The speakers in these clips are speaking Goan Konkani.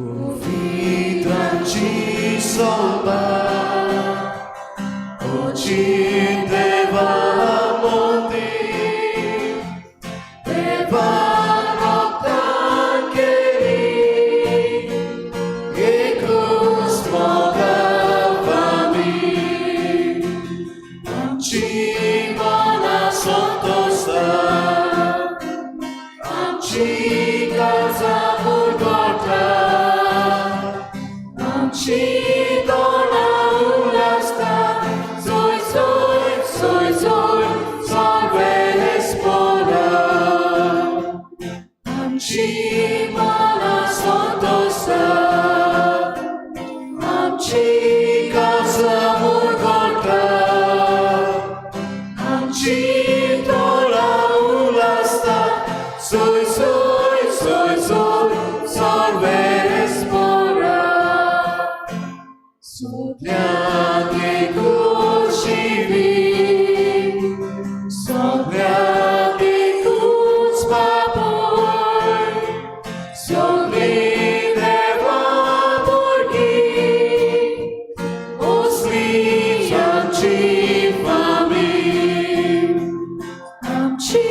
पवित्रांची सोबा ओची देवा मोदी देवा रोगतान केली एकूच मोगा फामी आमची मना संतोषता आमची काळजां उरगोटा आमची तोंडां उल्हासता सोय सोय सोय सोय सर्वेस्पोरा आमची मना संतोषता आमची काळजां उरगोटा आमची तोंडां उल्हासता सोय सोय सोय सोय सर्वेस्पोरा सगळ्यांक एकूच जिवीत सगळ्यांक एकूच बापूय सगळीं देवा भुरगीं असली आमची फामील आमची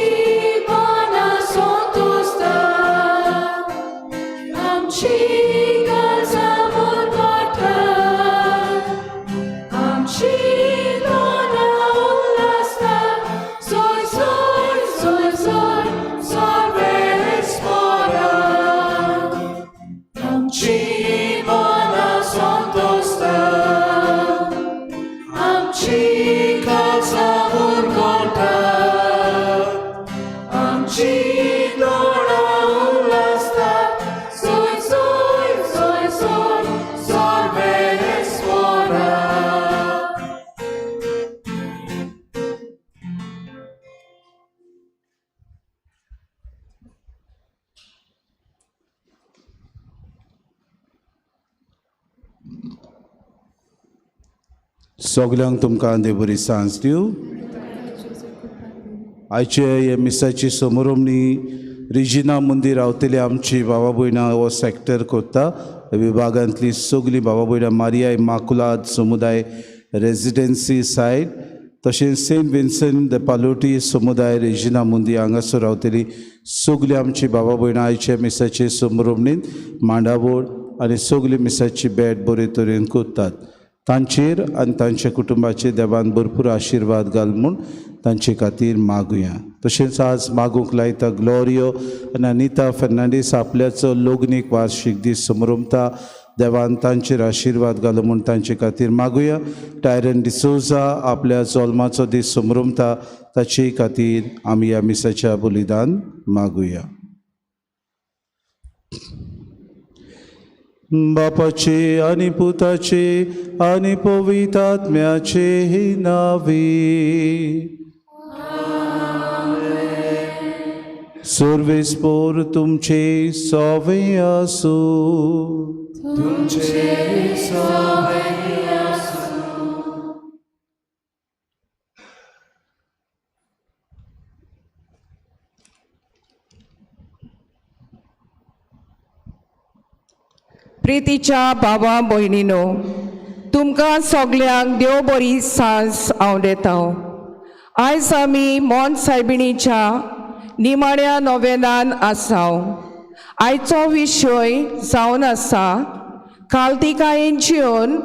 मनां संतोषता आमची काळजां उरगोटा आमची तोंडां उल्हासता सोय सोय सोय सोय सर्वेस्पोरा आमची मनां संतोषता आमची काळजां उरगोटा आमची तोंडां उल्हासता सोय सोय सोय सोय सर्वेस्पोरा. सगल्यांक तुमकां देव बरी सांज दिवं. आयचे हे मिसाची समारंभणी रिजिना मंदीर रावतली आमची बाबा भयणां हो सेक्टर करता. विभागांतली सगळीं बाबा भयणां मारिया इमाकुलाद समुदाय रेजिडेन्सी सायड, तशेंच सेंट विन्संट the पालोटी समुदाय रेजिना मंदीर हांगासर रावतली सगळीं आमची बाबा भयणां आयच्या मिसाचे समारंभणींत मांडावळ आनी सगळी मिसाची भेट बरे तरेन करतात. तांचेर आनी तांच्या कुटुंबाचेर देवान भरपूर आशिर्वाद घाल म्हूण तांचे खातीर मागुया. तशेंच आज मागूंक लायता ग्लोरियो आनी अनिता फर्नांडीस आपल्याचो लग्नीक वार्शीक दीस समरमता. देवान तांचेर आशिर्वाद घालो म्हूण तांचे खातीर मागुया. टायरन डिसोजा आपल्या जल्माचो दीस समरमता, ताचे खातीर आमी ह्या मिसाच्या बलिदान मागुया. बापाचे आनी पुताचे आनी पवित्र आत्म्याचे नावे. सर्वेस्पोर तुमचे सवे आसूं. तुमचे सवे आसूं. प्रितीच्या बाबा भयणीनो, तुमकां सगल्यांक देव बरी सांज हांव दिता. आयज आमी मोन सायबिणीच्या निमाण्या नोवेनान आसा. आयचो विशय जावन आसा खालतिकायेन जिवन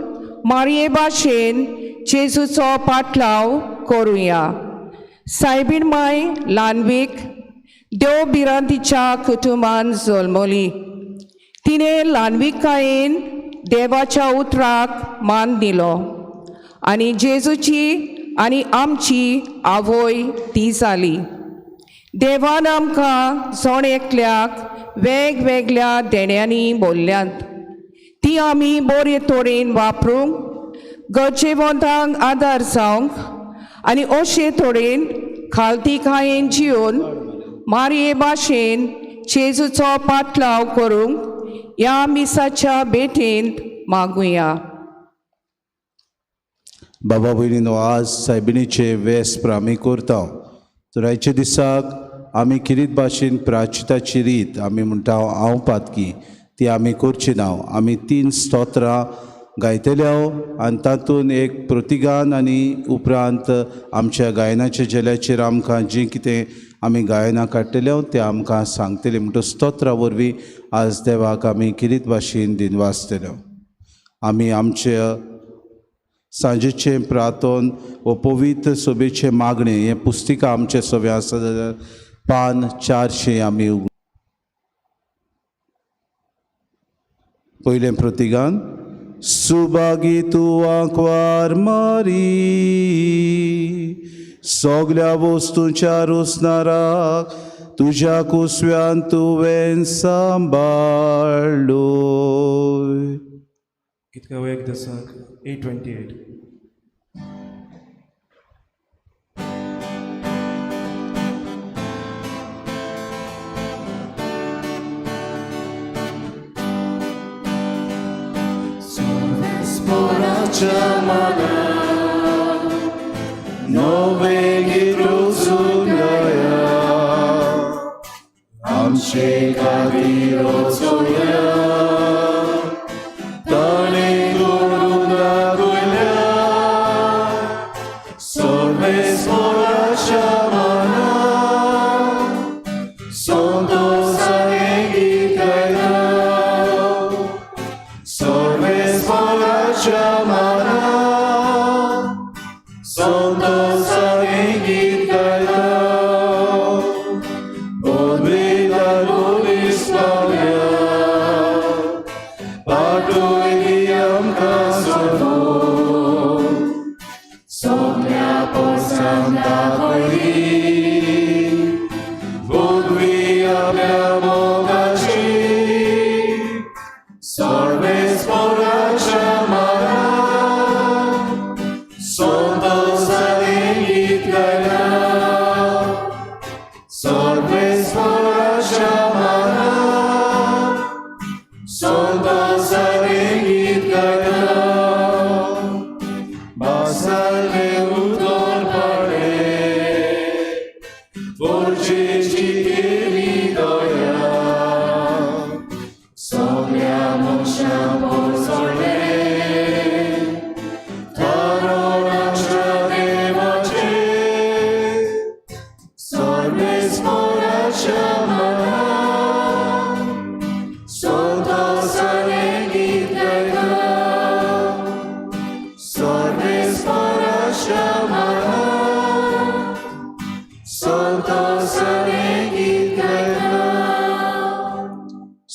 मारये भाशेन जेजूचो पाटलाव करुया. सायबीण माय ल्हानवीक देव भिरांतीच्या कुटुंबान जल्मली. तिणें ल्हानविकायेन देवाच्या उतराक मान दिलो आनी जेजूची आनी आमची आवय ती जाली. देवान आमकां जण एकल्याक वेगवेगळ्या देण्यांनी बोल्ल्यांत, ती आमी बरे तरेन वापरूंक, गरजेवंतांक आदार जावंक आनी अशे तरेन खालतिकायेन जिवन मारये भाशेन जेजूचो पाटलाव करूंक ह्या मिसाच्या भेटेंत मागुया. बाबा भयणीनो, आज सायबिणीचे वेस आमी करता. तर आयच्या दिसाक आमी किरीत भाशेन प्राचिताची रीत आमी म्हणटा हांव पातकी. ती आमी करची ना. आमी 3 स्तोत्रां गायतले आनी तातूंत एक प्रतिगान आनी उपरांत आमच्या गायनाच्या झेल्याचेर आमकां जी कितें आमी गायनां काडटले तें आमकां सांगतले. म्हणटच स्तोत्रा वरवीं आज देवाक आमी किरीत भाशेन दिनवासतले. आमी आमचे सांजेचें प्रार्थन वो पवित्र सभेचें मागणें हें पुस्तिका आमचें सगळें आसा जाल्यार पान 400 आमी उगड. पयलें प्रतिगान. सुभागी तूं आंकवार मारी, सगल्या वस्तूंच्या रोसनाराक तुज्या कुसव्यान तुवें सांबाळ्ळो. गीत एक दशक 828. नवे गीत रोजून गाया, आमचे खातीर रोजोया, ताणें करून दाखयल्या सर्वेस्पराच्या मनाक संतोषाने गीत गायता, सर्वेस्पराच्या मनाक संतोषाने गीत गायता. पदवीदार पोलीस पावल्या, पाटोयली आमकां सोडून, सगल्या पोरसान दाखयली पदवी आपल्या मोगाची, सर्वेस्पराच्या मनाक संतोषाने गीत गायला, सर्वेस्पराच्या मनाक संतोषाने गीत गायला. बासाले उतर पाडे, पोरचेची केली दया, सगल्या मनशां पोरसले थारोण आमच्या देवाचे, सर्वेस्पराच्या मनाक संतोषाने गीत गायता, सर्वेस्पराच्या मनाक संतोषाने गीत गायता.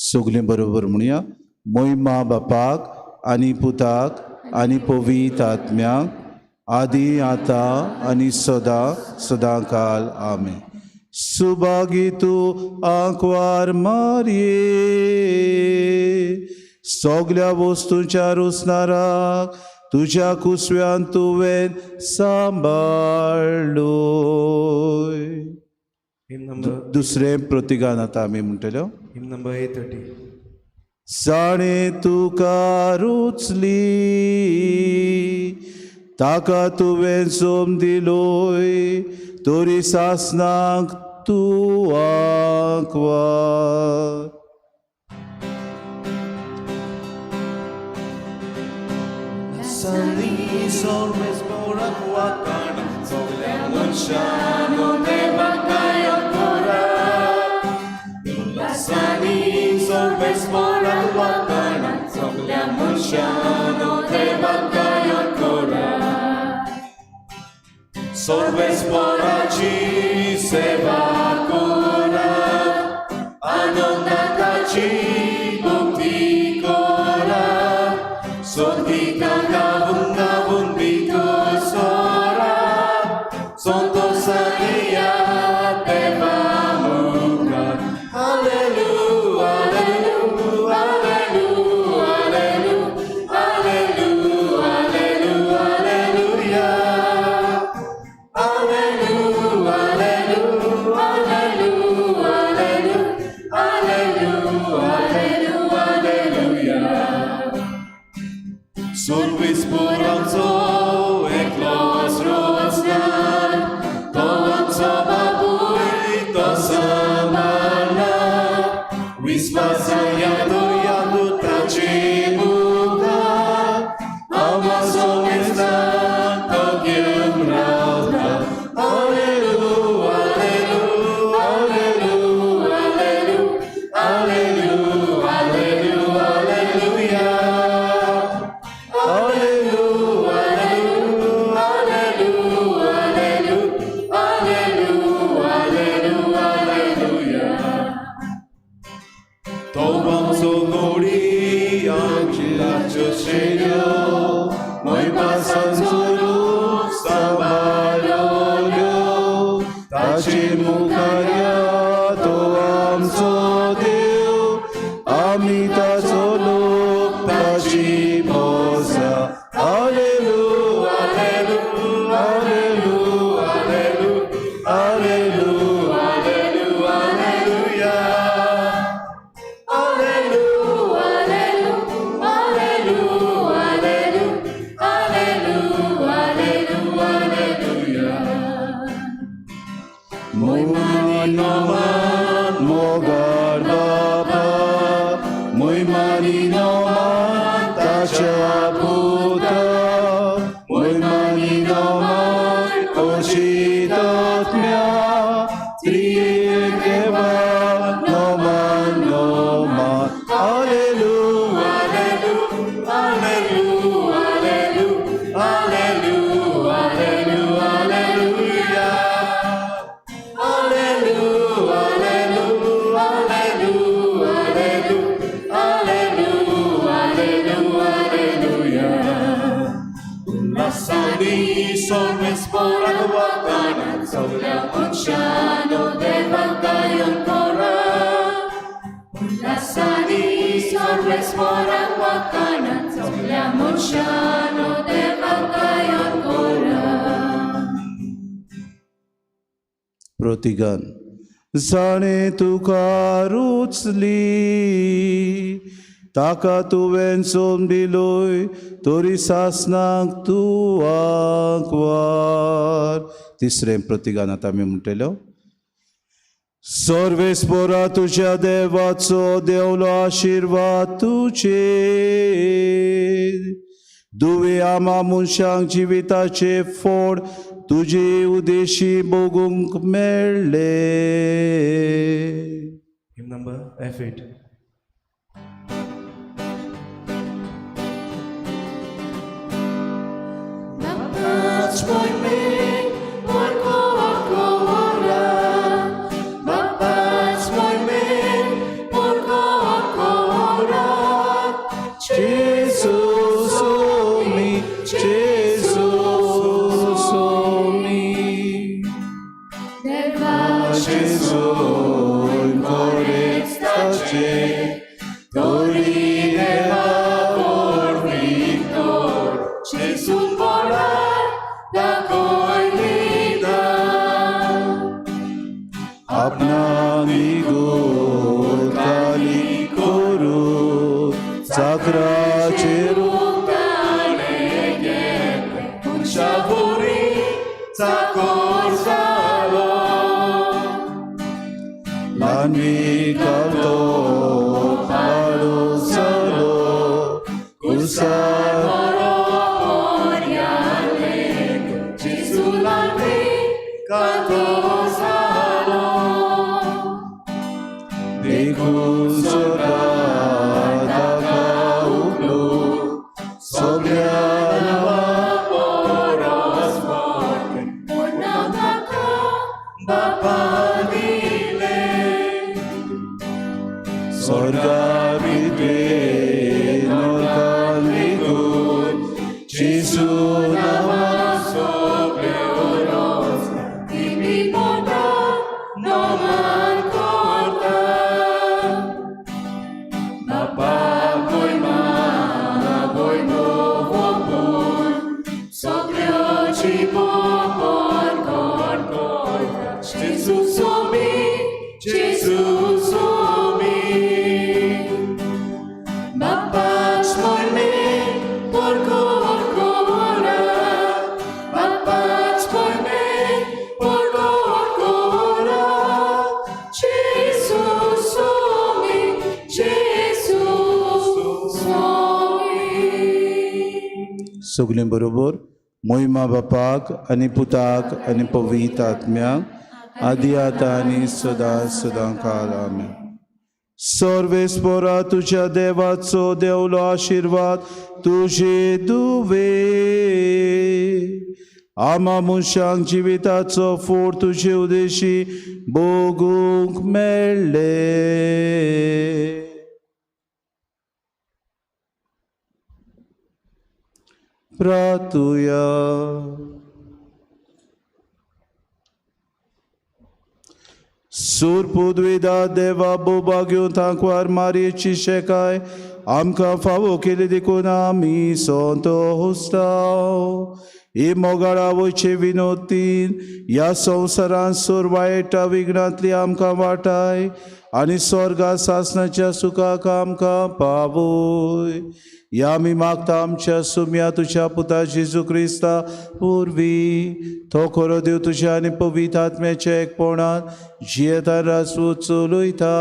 सगळीं बरोबर म्हणया. मोहिमा बापाक आनी पुताक आनी पवित्र आत्म्याक, आदी आतां आनी सदां सदां काल. आमेन. सुभागी तूं आंकवार मारये, सगल्या वस्तूंच्या रोसनाराक तुज्या कुसव्यान तुवें सांबाळ्ळो. Hymn number दुसरें प्रतिगान आतां आमी म्हणटल्यो. Hymn number 830. जाणें तुका रुचली ताका तुवें सोम दिलोय, तरी सासनाक तूं आंकवार. Sali sorvespora wakana, soglia मनशानो देवाक गायक कोरा. Sali sorvespora wakana, सगल्या मनशानो देवाक गायक कोरा. सर्वेस्पराची सेवा कोरा, आनंदाची भक्ती कोरा, सोदीका गावून गावून भितर सोरा, संतोषाने या देवा मुखार. हालेलुया, हालेलुया, हालेलुया, हालेलुया, हालेलुया. हालेलुया, हालेलुया, हालेलुया, हालेलुया. सर्वेस्पराचो एकलोच रोजगार, तो आमचो बापूय, तो सांबाळना. विस्वासाया दोया सोगोडी आमच्यो शेऱ्यो मोयपासांचो रूख सांबाळ्यो ताचे मुखार तो आमचो देव आमी ताचो लोक ताची पोसा. आलेलू आलेलू आलेलू आलेलू आलेलू आलेलू आलेलुया. Moimani mogar baba, moimani noman tacha puta, moimani noman ochitatmya, triek deva noman noman. Alleluia, alleluia, alleluia, alleluia, alleluia, alleluia. Alleluia, alleluia, alleluia, alleluia, alleluia, alleluia. Lasani sorvespora guatanan sola oceano de ancora. Lasani sorvespora guatanan sola oceano de ancora. प्रतिगान. जाणे तुका रुचली ताका तुवें सोम दिलोय तरी सासनाक तूं आंकवार. तिसरें प्रतिगान आतां आमी म्हणटलो. सर्वेस्पोरा तुज्या देवाचो देवलो आशिर्वाद तुजेर. दुवे आमा मनशांक जिविताचे फोड तुजे उदेशी भोगूंक मेळ्ळे. Hymn number F8. Jesus mi, Jesus mi, Jesus core stace, tori deva por victor, Jesus volar la coilida. आपणा निगोत खाली करू चाकराचेर ल्हानवी घालतो पाडो जालो कुसार देखून सोदा ताका उखलो सगळ्या नांवां स्वर्गा भितरे नरकान निघून जेजू नांवान Jesus mi, Bapaç moime por cor cora, Bapaç moime por cor cora, Jesus mi, Jesus mi. सगळीं बरोबर मोहिमा बापाक आनी पुताक आनी पवित्र आत्म्याक आदी आतां आनी सदां सदां काल आमेन. सर्वेस्पोरा तुज्या देवाचो देवलो आशिर्वाद तुजे दुवे. आमा मनशांक जिविताचो फोड तुजे उदेशी भोगूंक मेळ्ळे. प्रातुया. सूर पुदविदा देवा बोबा घेवन तांकवार मारयेची शेकाय आमकां फावो केली देखून आमी संतोस्ताव. ही मोगाळ आवयचे विनोदीन ह्या संवसारांत सूर वायटा विघ्नांतली आमकां वाटाय आनी स्वर्गा सासणाच्या सुखाक आमकां पावय. ह्या आमी मागता आमच्या सुम्या तुज्या पुता जेजू क्रिस्ता पुर्वी तो खरो देव तुज्या आनी पवित्र आत्म्याच्या एकपणान जियेता रासू चलयता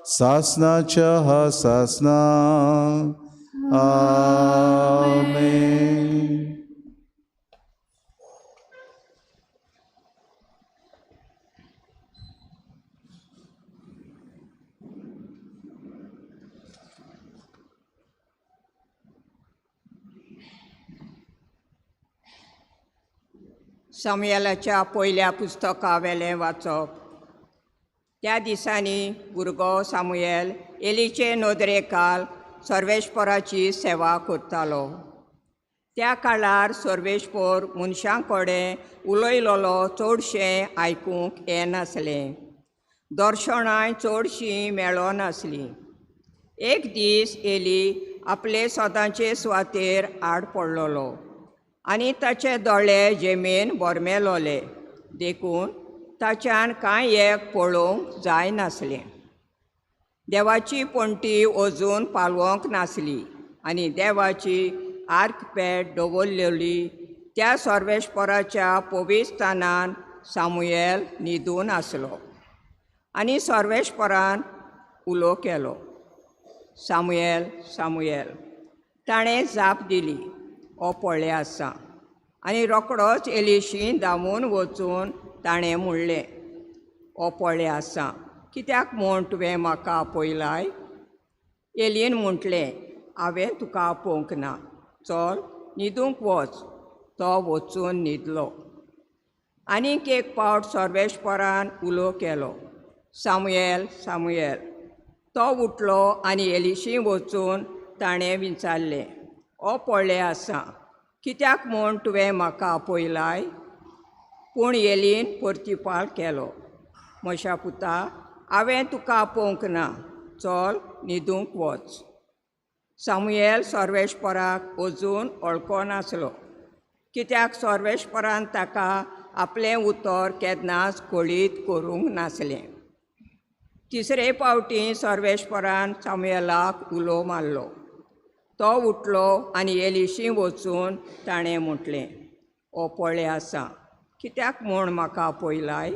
सासणाच्या हा सासना. आमेन. सामुएलाच्या पयल्या पुस्तकावेलें वाचप. त्या दिसांनी भुरगो सामुएल एलीचे नदरेखाल सर्वेस्पराची सेवा करतालो. त्या काळार सर्वेस्पर मनशां कडेन उलयलोलो चडशें आयकूंक येनासलें, दर्शनाय चडशीं मेळनासलीं. एक दीस एली आपले सदांचे सुवातेर आड पडलोलो आनी ताचे दोळे जमीन बोरमेलोले, देखून ताच्यान कांय एक पळोवंक जायनासलें. देवाची पणटी अजून पालोवंक नासली आनी देवाची आर्क पेट दवरलेली त्या सर्वेस्पराच्या पवित्रस्थानान सामुएल न्हिदून आसलो आनी सर्वेस्परान उलो केलो, सामुएल सामुएल. ताणें जाप दिली, ओ पळय आसा. आनी रोकडोच एलिशी धांवून वचून ताणें म्हणलें, ओ पळय आसा, कित्याक म्हूण तुवें म्हाका आपयलाय? एलीन म्हटलें, हांवें तुका आपोवंक ना, चल न्हिदूंक वच. तो वचून न्हिदलो. आनीक एक पावट सर्वेस्परान उलो केलो, सामुएल सामुएल. तो उठलो आनी एलिशी वचून ताणें विचारलें, ओ पळय आसा, कित्याक म्हूण तुवें म्हाका आपयलाय? पूण एलीन परतिपाळ केलो, म्हज्या पुता, हांवें तुका आपोवंक ना, चल न्हिदूंक वच. सामुएल सर्वेस्पराक अजून वळखनासलो, कित्याक सर्वेस्परान ताका आपलें उतर केन्नाच कळीत करूंक नासलें. तिसरे पावटी सर्वेस्परान सामुएलाक उलो मारलो. तो उठलो आनी एलिशी वचून ताणें म्हटलें, ओ पळय आसा, कित्याक म्हूण म्हाका आपयलाय?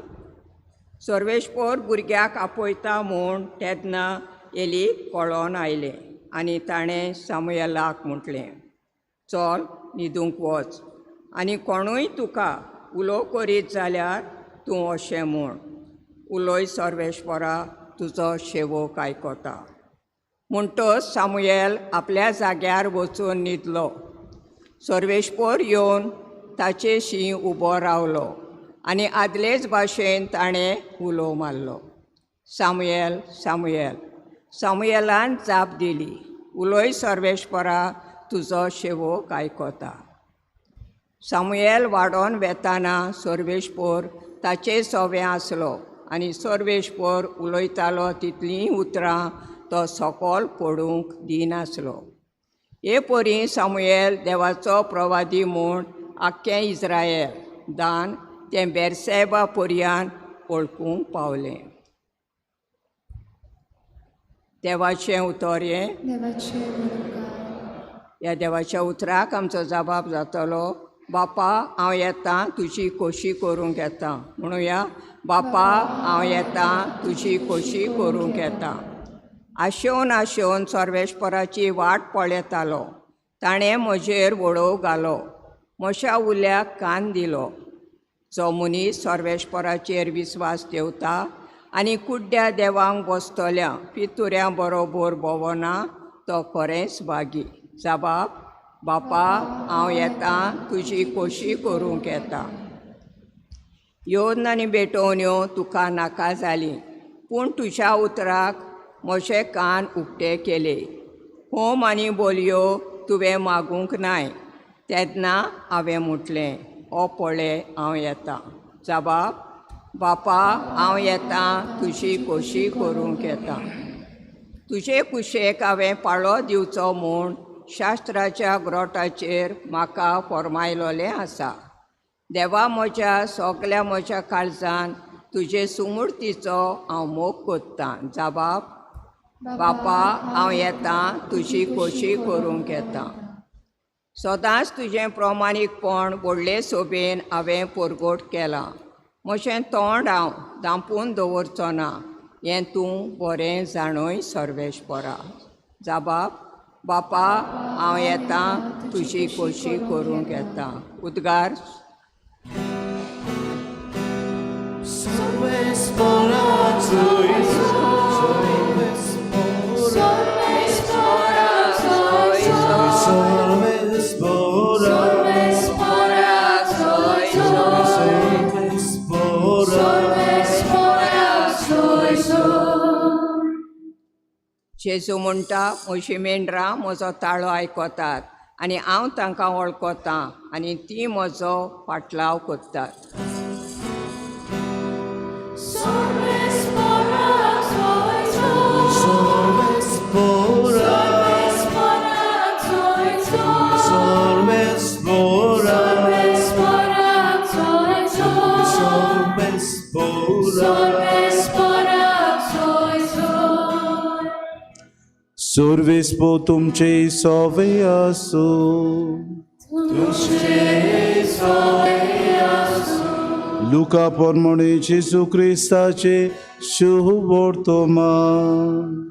सर्वेस्पर भुरग्याक आपयता म्हूण तेन्ना एलीक कळोन आयलें आनी ताणें सामुएलाक म्हटलें, चल न्हिदूंक वच आनी कोणूय तुका उलो करीत जाल्यार तूं अशें म्हूण, उलय सर्वेस्परा, तुजो शेवक आयकता. म्हणटच सामुएल आपल्या जाग्यार वचून न्हिदलो. सर्वेस्पर येवन ताचेशी उबो रावलो आनी आदलेच भाशेन ताणें उलो मारलो, सामुएल सामुएल. सामुएलान जाप दिली, उलय सर्वेस्परा, तुजो शेवक आयकता. सामुएल वाडोन वेताना सर्वेस्पर ताचे सोवे आसलो आनी सर्वेस्पर उलयतालो तितलीं उतरां तो सकल पडूंक दिनासलो. हे परी सामुएल देवाचो प्रवादी म्हूण आख्खें इस्रायल दान तें बेरसेबा पर्यान वळखूंक पावलें. देवाचें उतर हें. ह्या देवाच्या उतराक आमचो जबाब जातलो, बापा हांव येता तुजी खोशी करूंक येता. म्हणुया, बापा हांव येता तुजी खोशी करूंक येता. आशेवन आशेवन सर्वेस्पराची वाट पळयतालो. ताणें म्हजेर वडोव घालो, म्हज्या उल्याक कान दिलो. जो मनीस सर्वेस्पराचेर विस्वास दवरता आनी कुड्ड्या देवांक बसतल्या पितुऱ्यां बरोबर भोंवना तो खरेंच भागी. जबाब, बापा हांव येता तुजी खोशी करूंक येता. येवन आनी भेटोवण्यो तुका नाका जाली, पूण तुज्या उतराक म्हजे कान उक्ते केले. होम आनी बोलयो तुवें मागूंक नाय. तेन्ना हांवें म्हटलें, ओ पळय हांव येता. जबाब, बापा हांव येता तुजी खोशी करूंक येता. तुजे कुशेक हांवें पाळो दिवचो म्हूण शास्त्राच्या ग्रोटाचेर म्हाका फॉर्मायलोलें आसा. देवा म्हज्या सगल्या म्हज्या काळजान तुजे सुमूर्तीचो हांव मोग कोत्तां. जबाब, बापा हांव येता तुजी खोशी करूंक येता. सदांच तुजें प्रमाणीकपण व्हडले सोबेन हांवें परगट केलां. म्हजें तोंड हांव दांपून दवरचो ना, हें तूं बरें जाणय सर्वेस्परा. जबाब, बापा हांव येता तुजी खोशी करूंक येता. उद्गार. जेजू म्हणटा, म्हजी मेंढरां म्हजो ताळो आयकतात आनी हांव तांकां वळखतां आनी तीं म्हजो फाटलाव करतात. सर्वेस्पो तुमचे सोवे आसो. लुका प्रमाणे जेजू क्रिस्ताचे शुभ वर्तमान.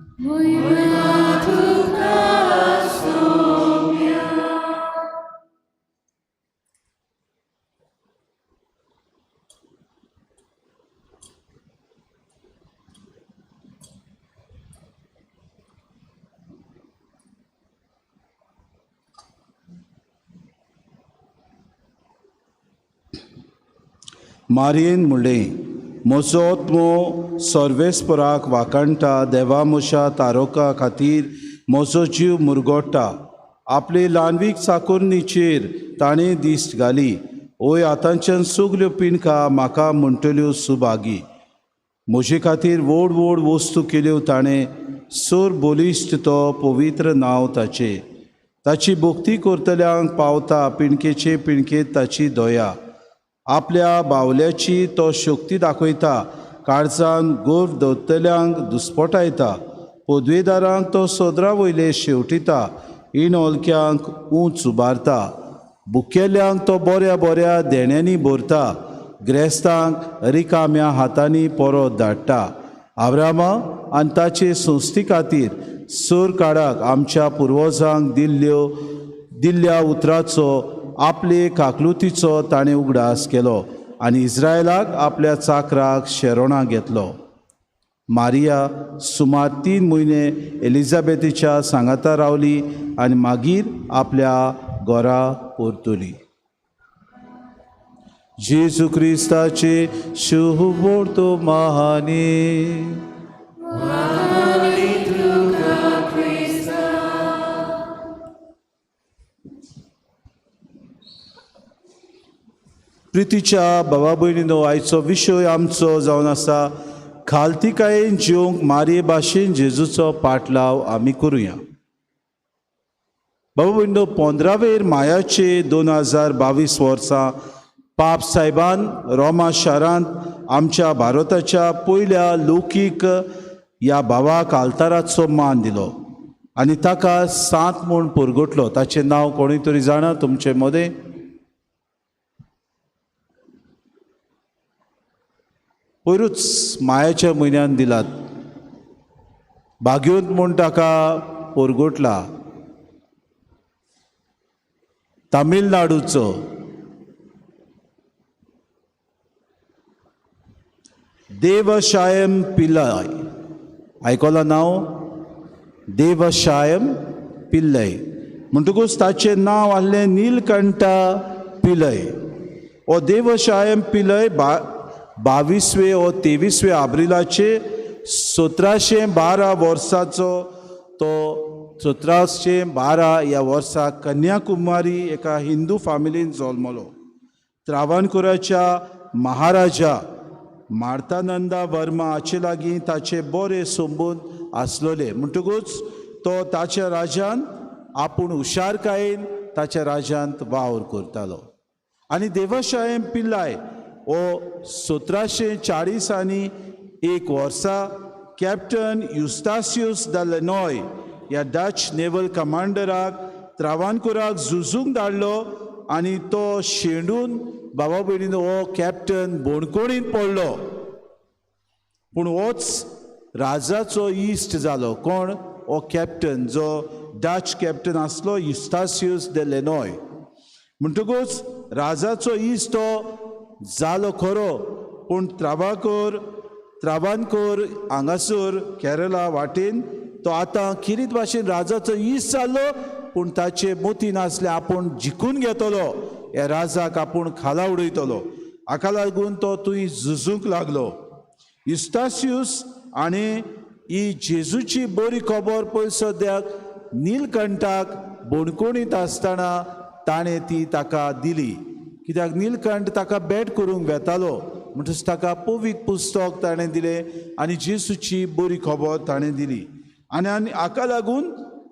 मारयेन म्हणलें, म्हजो आत्मो सर्वेस्पराक वाखाणटा, देवा म्हज्या तारोका खातीर म्हजो जीव मुरगोट्टा. आपले ल्हानवीक चाकोरणीचेर ताणें दिश्ट घाली. ओय आतांच्यान सगल्यो पिणकां म्हाका म्हणटल्यो सुभागी. म्हजे खातीर व्हड व्हड वस्तू केल्यो ताणें, सर बलिश्ट तो पवित्र नांव ताचें. ताची भक्ती करतल्यांक पावता पिणकेचे पिणकेंत ताची दया. आपल्या बावल्याची तो शक्ती दाखयता, काळजान गोर दवरतल्यांक दुस्पटायता. पदवेदारांक तो सदरा वयले शेवटिता, इणोलक्यांक उंच उबारता. बुकेल्यांक तो बऱ्या बऱ्या देण्यांनी भरता, ग्रेस्तांक रिकाम्या हातांनी परत धाडटा. आब्रामा आनी ताचे संस्थी खातीर सर काडाक आमच्या पुर्वजांक दिल्ल्या उतराचो आपले काकलुतीचो ताणें उगडास केलो आनी इस्रायलाक आपल्या चाकराक शेरोणां घेतलो. मारिया सुमार 3 म्हयने एलिझाबेथीच्या सांगाता रावली आनी मागीर आपल्या घरा परतली. जेजू क्रिस्ताचे शुभ वर्तमानी. प्रितीच्या भावा भयणीनो, आयचो विशय आमचो जावन आसा खालतिकायेन जिवंक मारये भाशेन जेजूचो पाटलाव आमी करुया. बाबा भयणीनो, 15 मायाचे 2022 वर्सां पाप साहेबान रोमा शारांत आमच्या भारताच्या पयल्या लौकीक ह्या भावाक आल्ताराचो मान दिलो आनी ताका सांत म्हूण परगटलो. ताचें नांव कोणूय तरी जाणा तुमचे मदें? पयरूच मायाच्या म्हयन्यान दिलात, भाग्योत म्हूण ताका परगटला. तामिळनाडूचो देवशायम पिल्लय, आयकलां नांव? देवशायम पिल्लय म्हणटकूच ताचें नांव आसलें नीलकंठा पिल्लय. हो देवशायम पिल्लय 22वे ओ 23वे आब्रिलाचे 1712 वर्साचो तो 1712 ह्या वर्सा कन्याकुमारी एका हिंदू फामिलीन जल्मलो. त्रावणकोराच्या महाराजा मार्तानंदा वर्मा हाचे लागीं ताचे बरे संबंद आसलोले. म्हणटकूच तो ताच्या राजान आपूण हुशारकायेन ताच्या राजांत वावर करतालो. आनी देवशायम पिल्लाय हो 1741 वर्सा कॅप्टन युस्तासियूस the लेनॉय ह्या डच नेवल कमांडराक त्रावांकोराक झुजूंक धाडलो आनी तो शेंडून बाबा भयणीन हो कॅप्टन बोणकोणीत पडलो. पूण होच राजाचो इश्ट जालो. कोण? हो कॅप्टन जो डच कॅप्टन आसलो युस्तासियूस the लेनॉय. म्हणटकूच राजाचो इश्ट तो जालो खरो, पूण त्रावांकोर हांगासर केरला वाटेन तो आतां किरीत भाशेन राजाचो इश्ट जालो, पूण ताचे मोती नासलें आपूण जिखून घेतलो ह्या राजाक, आपूण खाला उडयतलो. हाका लागून तो थंय झुजूंक लागलो. युस्तासियूस आनी ही जेजूची बरी खबर पळय सद्याक नीलकंठाक बोणकोणीत आसतना ताणें ती ताका दिली, कित्याक नीलकंठ ताका भेट करूंक वेतालो. म्हणटच ताका पवित्र पुस्तक ताणें दिलें आनी जेजूची बरी खबर ताणें दिली. आनी आनी हाका लागून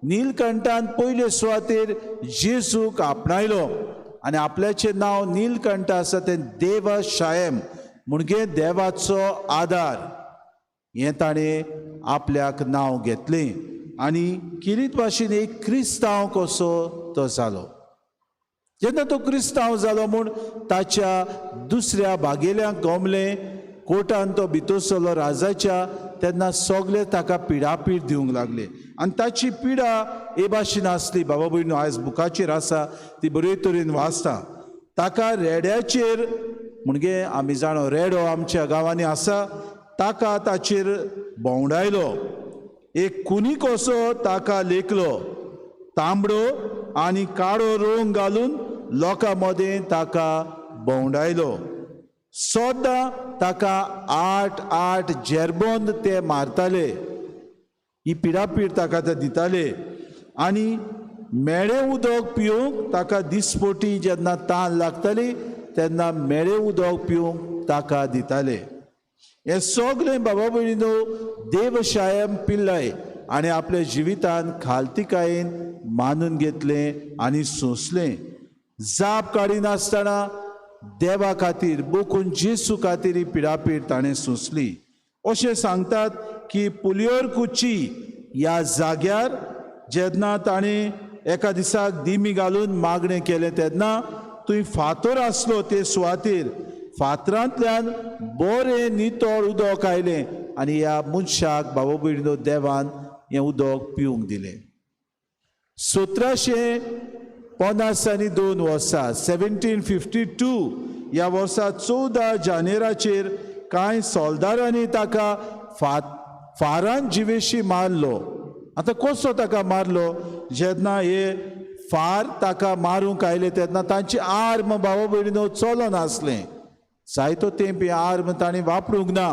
नीलकंठान पयले सुवातेर जेजूक आपणायलो आनी आपल्याचें नांव नीलकंठ आसा तें देव शायम म्हणजे देवाचो आदार हें ताणें आपल्याक नांव घेतलें आनी किरीत भाशेन एक क्रिस्तांव कसो तो जालो. जेन्ना तो क्रिस्तांव जालो म्हूण ताच्या दुसऱ्या भागेल्यांक गमलें, कोर्टान तो भितर सरलो राजाच्या, तेन्ना सगळे ताका पिडापीड दिवंक लागले आनी ताची पिडा हे भाशेन आसली. बाबा भयणीनो, आयज बुकाचेर आसा ती बरे तरेन वाचता. ताका रेड्याचेर, म्हणजे आमी जाणो रेडो आमच्या गांवांनी आसा, ताका ताचेर भोंवडायलो, एक कुनी कसो ताका लेखलो, तांबडो आनी काळो रंग घालून लोकां मदें ताका भोंवडायलो. सदां ताका 8 8 जेरबंद ते मारताले, ही पिडापीड ताका ते दिताले. आनी मेळें उदक पिवंक ताका दिसपोटी जेन्ना तान लागताली तेन्ना मेळें उदक पिवंक ताका दिताले. हें सगळें बाबा भयणीनो देवशायम पिल्लाय आनी आपल्या जिवितान खालतिकायेन मानून घेतलें आनी सोंसलें, जाप काडिनासतना देवा खातीर बोकून जेसू खातीर ही पिडापीड ताणें सोंसली. अशें सांगतात की पुलियोर कुची ह्या जाग्यार जेन्ना ताणें एका दिसाक दिमी घालून मागणें केलें तेन्ना थंय फातर आसलो, ते सुवातेर फातरांतल्यान बरें नितळ उदक आयलें आनी ह्या मनशाक बाबा भयणीनो देवान हें उदक पिवंक दिलें. 1752 वर्सा 1752 ह्या वर्सा 14 जानेराचेर कांय सोल्दारांनी ताका फारान जिवेशी मारलो. आतां कसो ताका मारलो? जेन्ना हे फार ताका मारूंक आयले तेन्ना तांची आर्म बाबा भयणीनो चलनासलें, जायतो तेंप हें आर्म तांणी वापरूंक ना.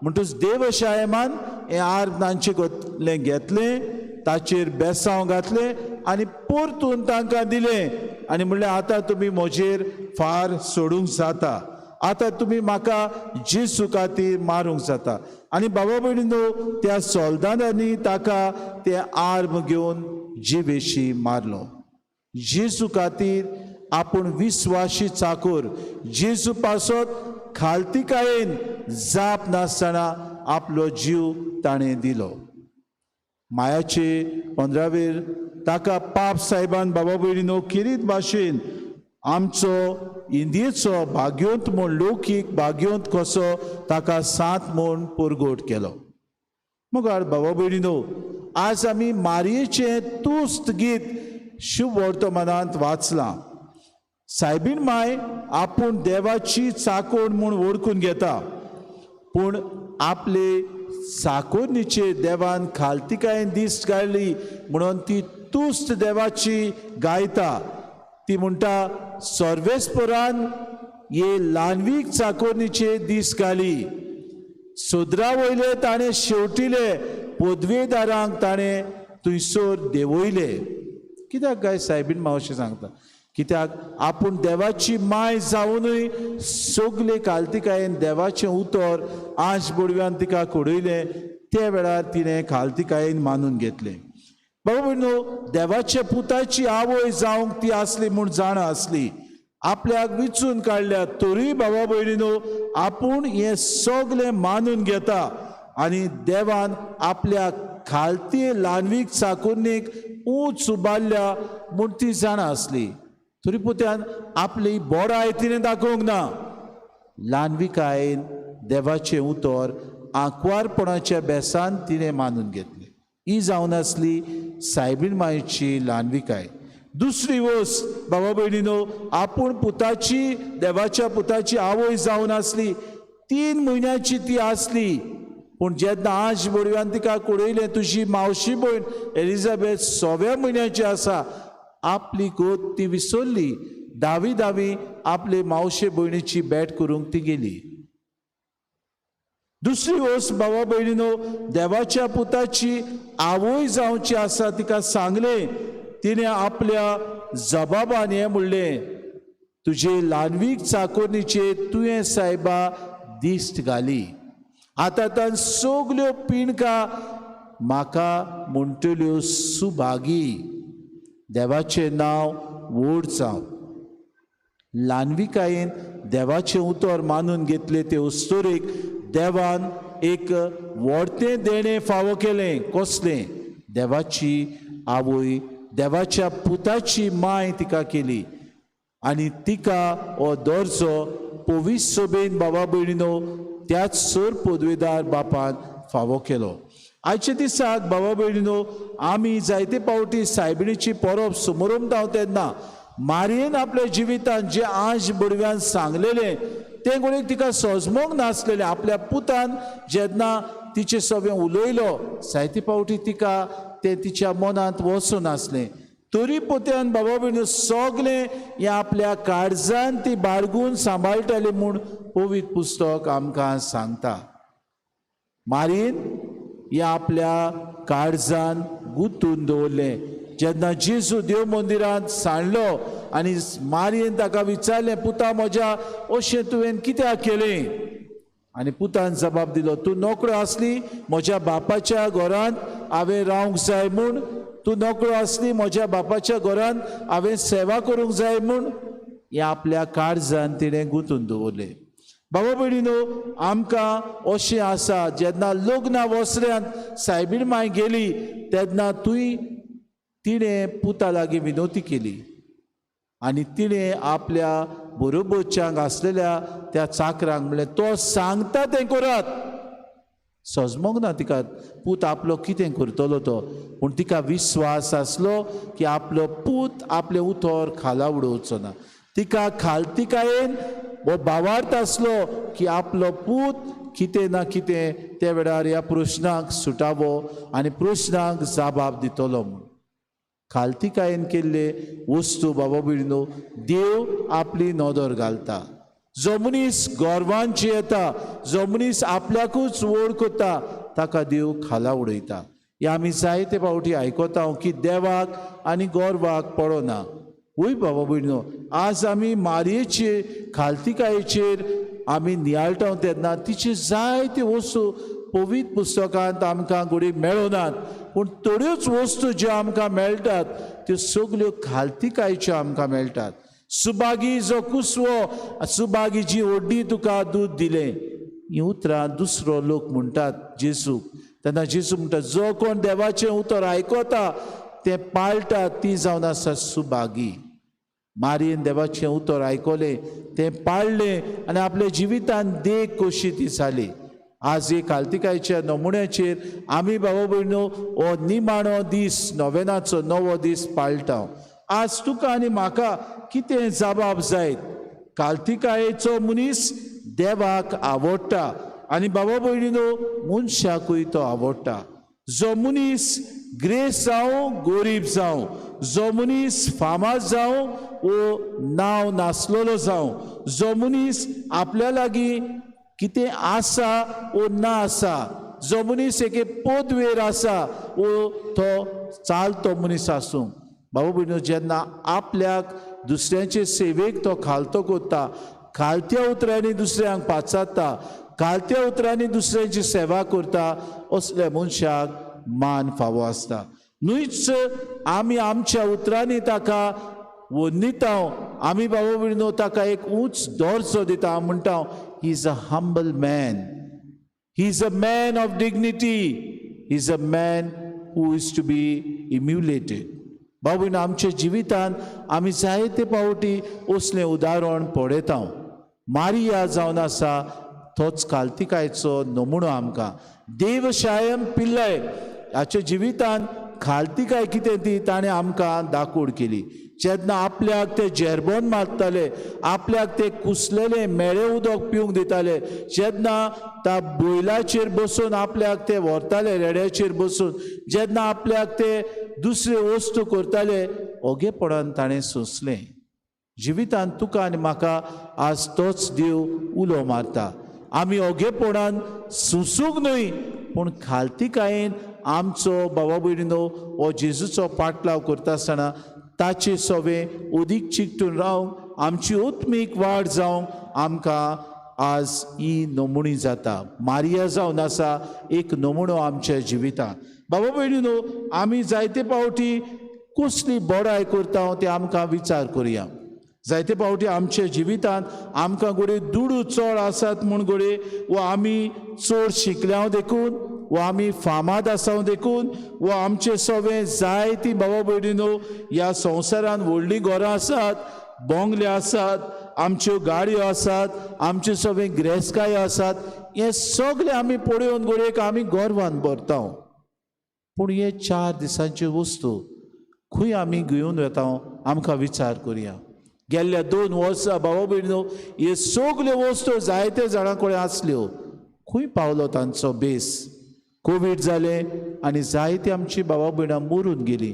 म्हणटूच देवशायमान हें आर्म तांचे कडलें घेतलें, ताचेर बेसांव घातलें आनी परतून तांकां दिलें आनी म्हणलें आतां तुमी म्हजेर फार सोडूंक जाता, आतां तुमी म्हाका जेजू खातीर मारूंक जाता. आनी बाबा भयणीनो त्या सोल्दारांनी ताका तें आर्म घेवन जिवेशी मारलो. जेजू खातीर आपूण विस्वाशी चाकूर जेजू पासत खालतिकायेन जाप नासतना आपलो जीव ताणें दिलो. मायाचे 15वेर ताका पाप साहेबान बाबा भयणीनो किरीत भाशेन आमचो इंदियेचो भाग्योंत म्हूण लौकीक भाग्योंत कसो ताका सात म्हूण परगोट केलो. मुखार बाबा भयणीनो आज आमी मारयेचें तुस्त गीत शुभ वर्तमानांत वाचलां. सायबीण माय आपूण देवाची चाकोण म्हूण वळखून घेता, पूण आपले चाकोरणीचे देवान खालतिकायेन दीस काडली म्हणून ती तुस्त देवाची गायता. ती म्हणटा सर्वेस्परान हे ल्हानवीक चाकोरणीचे दीस घाली, सोदरा वयले ताणें शेवटिले पदवेदारांक ताणें थंयसर देंवयले. कित्याक काय सायबीण मावशी सांगता? कित्याक आपूण देवाची माय जावनूय सगले खालतिकायेन देवाचें उतर आंज बोडव्यान तिका कोडयलें, त्या वेळार तिणें खालतिकायेन मानून घेतलें. बाबा भयणो, देवाच्या पुताची आवय जावंक ती आसली म्हूण जाणा आसली, आपल्याक विचून काडल्या, तरूय बाबा भयणीनो आपूण हें सगलें मानून घेता आनी देवान आपल्या खालती ल्हानवीक चाकुरणीक ऊंच उबारल्या म्हूण ती जाणा आसली. तरी पुत्यान आपली बोराय तिणें दाखोवंक ना. ल्हानविकायेन देवाचें उतर आंकवारपणाच्या बेसान तिणें मानून घेतलें. ही जावन आसली सायबीण मायची ल्हानविकाय. दुसरी वस्त बाबा भयणीनो, आपूण पुताची देवाच्या पुताची आवय जावन आसली, 3 म्हयन्याची ती आसली, पूण जेन्ना आंज बोडव्यान तिका कुडयलें तुजी मावशी भयण एलिझाबेथ 6व्या म्हयन्याची आसा, आपली गोत ती विसरली. धावी धावी आपले मावशे भयणीची भेट करूंक ती गेली. दुसरी वस्त बाबा भयणीनो, देवाच्या पुताची आवय जावची आसा तिका सांगलें, तिणें आपल्या जबाबान हें म्हणलें, तुजे ल्हानवीक चाकोरणीचेर तुवें सायबा दिश्ट घाली, आतां तान सगल्यो पिणकां म्हाका म्हणटल्यो सुभागी, देवाचें नांव व्हड जावं. ल्हानविकायेन देवाचें उतर मानून घेतलें ते अस्तुरेक देवान एक व्हडतें देणें फावो केलें. कसलें? देवाची आवय, देवाच्या पुताची माय तिका केली आनी तिका हो दर्जो पवित्र सभेन बाबा भयणीनो त्याच सर पदवेदार बापान फावो केलो. आयच्या दिसाक बाबा भयणीनो आमी जायते पावटी सायबिणीची परब समोरमता तेन्ना मारयेन आपल्या जिवितान जे आंज बडव्यान सांगलेलें तें कोणीक तिका सजमोंक नासलेलें. आपल्या पुतान जेन्ना तिचे सगळें उलयलो जायते पावटी तिका तें तिच्या मनांत वचून आसलें, तरी पोत्यान बाबा भयणीनो सगळें हें आपल्या काळजान ती बाळगून सांबाळटाली म्हूण पवित्र पुस्तक आमकां सांगता. मारीन हें आपल्या काळजान गुंतून दवरलें. जेन्ना जेजू देव मंदिरांत सांडलो आनी मारयेन ताका विचारलें, पुता म्हज्या अशें तुवें कित्याक केलें? आनी पुतान जबाब दिलो, तूं नोकरो आसली म्हज्या बापाच्या घरांत हांवें रावंक जाय म्हूण, तूं नोकरो आसली म्हज्या बापाच्या घरांत हांवें सेवा करूंक जाय म्हूण. हें आपल्या काळजान तिणें गुंतून दवरलें. बाबा भयणीनो आमकां अशें आसा, जेन्ना लग्ना वसऱ्यांत सायबीण माय गेली तेन्ना तुय तिणें पुता लागीं विनवती केली आनी तिणें आपल्या बरोबरच्यांक आसलेल्या त्या चाकरांक म्हणलें, तो सांगता तें करात. सजमोंक ना तिका पूत आपलो कितें करतलो तो, पूण तिका विस्वास आसलो की आपलो पूत आपलें उतर खाला उडोवचो ना. तिका खालतिकायेन हो भावार्थ आसलो की आपलो पूत कितें ना कितें त्या वेळार ह्या प्रश्नाक सुटावो आनी प्रश्नाक जबाब दितलो म्हूण. खालतिकायेन केल्ले वस्तू बाबा भयणीनो देव आपली नदर घालता. जो मनीस गर्वांची येता, जो मनीस आपल्याकूच व्हड करता, ताका देव खाला उडयता. हे आमी जायते फावटी आयकता की देवाक आनी गर्वाक पडना. वय बाबा भयणीनो, आज आमी मारयेचे खालतिकायेचेर आमी नियाळटा तेन्ना तिचे जायते वस्तू पवित्र पुस्तकांत आमकां घडये मेळनात, पूण थोड्योच वस्तू ज्यो आमकां मेळटात त्यो सगल्यो खालतिकायच्यो आमकां मेळटात. सुभागी जो कुसवो, सुभागी जी ओड्डी तुका दूद दिलें, हीं उतरां दुसरो लोक म्हणटात जेजूक. तेन्ना जेजू म्हणटा, जो कोण देवाचें उतर आयकता तें पाळटा ती जावन आसा सुभागी. मारयेन देवाचें उतर आयकलें, तें पाळ्ळें आनी आपल्या जिवितान देख कशी ती जाली. आज एक खालतिकायच्या नमुन्याचेर आमी बाबा भयणो हो निमाणो दीस, नोवेनाचो नवो दीस पाळटा. आज तुका आनी म्हाका कितें जबाब जायत? खालतिकायेचो मनीस देवाक आवडटा आनी बाबा भयणीनो मनशाकूय तो आवडटा. जो मनीस ग्रेस जावं गोरीब जावं, जो मनीस फामाद जावं वो नांव नासलेलो जावं, जो मनीस आपल्या लागीं कितें आसा वो ना आसा, जो मनीस एके पदवेर आसा वो तो चालतो मनीस आसूं, बाबा भयणीनो, जेन्ना आपल्याक दुसऱ्यांचे सेवेक तो खालतो कोत्ता, खालत्या उतरांनी दुसऱ्यांक पाचारता, खालत्या उतरांनी दुसऱ्यांची सेवा करता, असल्या मनशाक मान फावो आसता. न्हूच आमी आमच्या उतरांनी ताका वन्निता, आमी बाबा भयणीनो ताका एक उंच दर्जो दिता. म्हणटा, he is a humble man, he is a man of dignity, he is a man who is to be emulated. बाबा भयणीनो, आमच्या जिवितान आमी जायते पावटी असलें उदाहरण पळयता. मारिया जावन आसा तोच खालतिकायचो नमुनो आमकां. देवशायम पिल्लय हाच्या जिवितान खालतिकाय कितें ती ताणें आमकां दाखोवड केली. जेन्ना आपल्याक ते जेरबोन मारताले, आपल्याक ते कुसलेले मेळे उदक पिवंक दिताले, जेन्ना त्या बैलाचेर बसून आपल्याक ते व्हरताले, रेड्याचेर बसून जेन्ना आपल्याक ते दुसरे वस्तू करताले, ओगेपणान ताणें सोंसलें. जिवितान तुका आनी म्हाका आज तोच देव उलो मारता. आमी ओगेपणान सोंसूंक न्हय, पूण खालतिकायेन आमचो बाबा भयणीनो हो जेजूचो पाटलाव करता आसतना ताचे सवे अदीक चिकटून रावंक, आमची आत्मीक वाड जावंक आमकां आज ही नमुणी जाता. मारिया जावन आसा एक नमुणो आमच्या जिवितांत. बाबा भयणीनो, आमी जायते पावटी कसली बडाय करता ते आमकां विचार करुया. जायते पावटी आमच्या जिवितांत आमकां घडये दुडू चड आसात म्हूण घडये, वो आमी चड शिकल्या देखून, वो आमी फामाद आसा देखून, वो आमचे सवे जायती बाबा भयणीनो ह्या संवसारान व्हडलीं घरां आसात, बोंगले आसात, आमच्यो गाडयो आसात, आमच्यो सगळे गिरेस्तकायो आसात, हें सगळें आमी पळोवन घडयेक आमी गर्वान भरता. पूण हे 4 दिसांच्यो वस्तू खंय आमी घेवन वता, आमकां विचार करुया. गेल्ल्या 2 वर्सां बाबा भयणीनो हे सगल्यो वस्तू जायते जाणां कडेन आसल्यो, खंय पावलो तांचो बेस? कोवीड जालें आनी जायती आमची बाबा भयणां मरून गेलीं.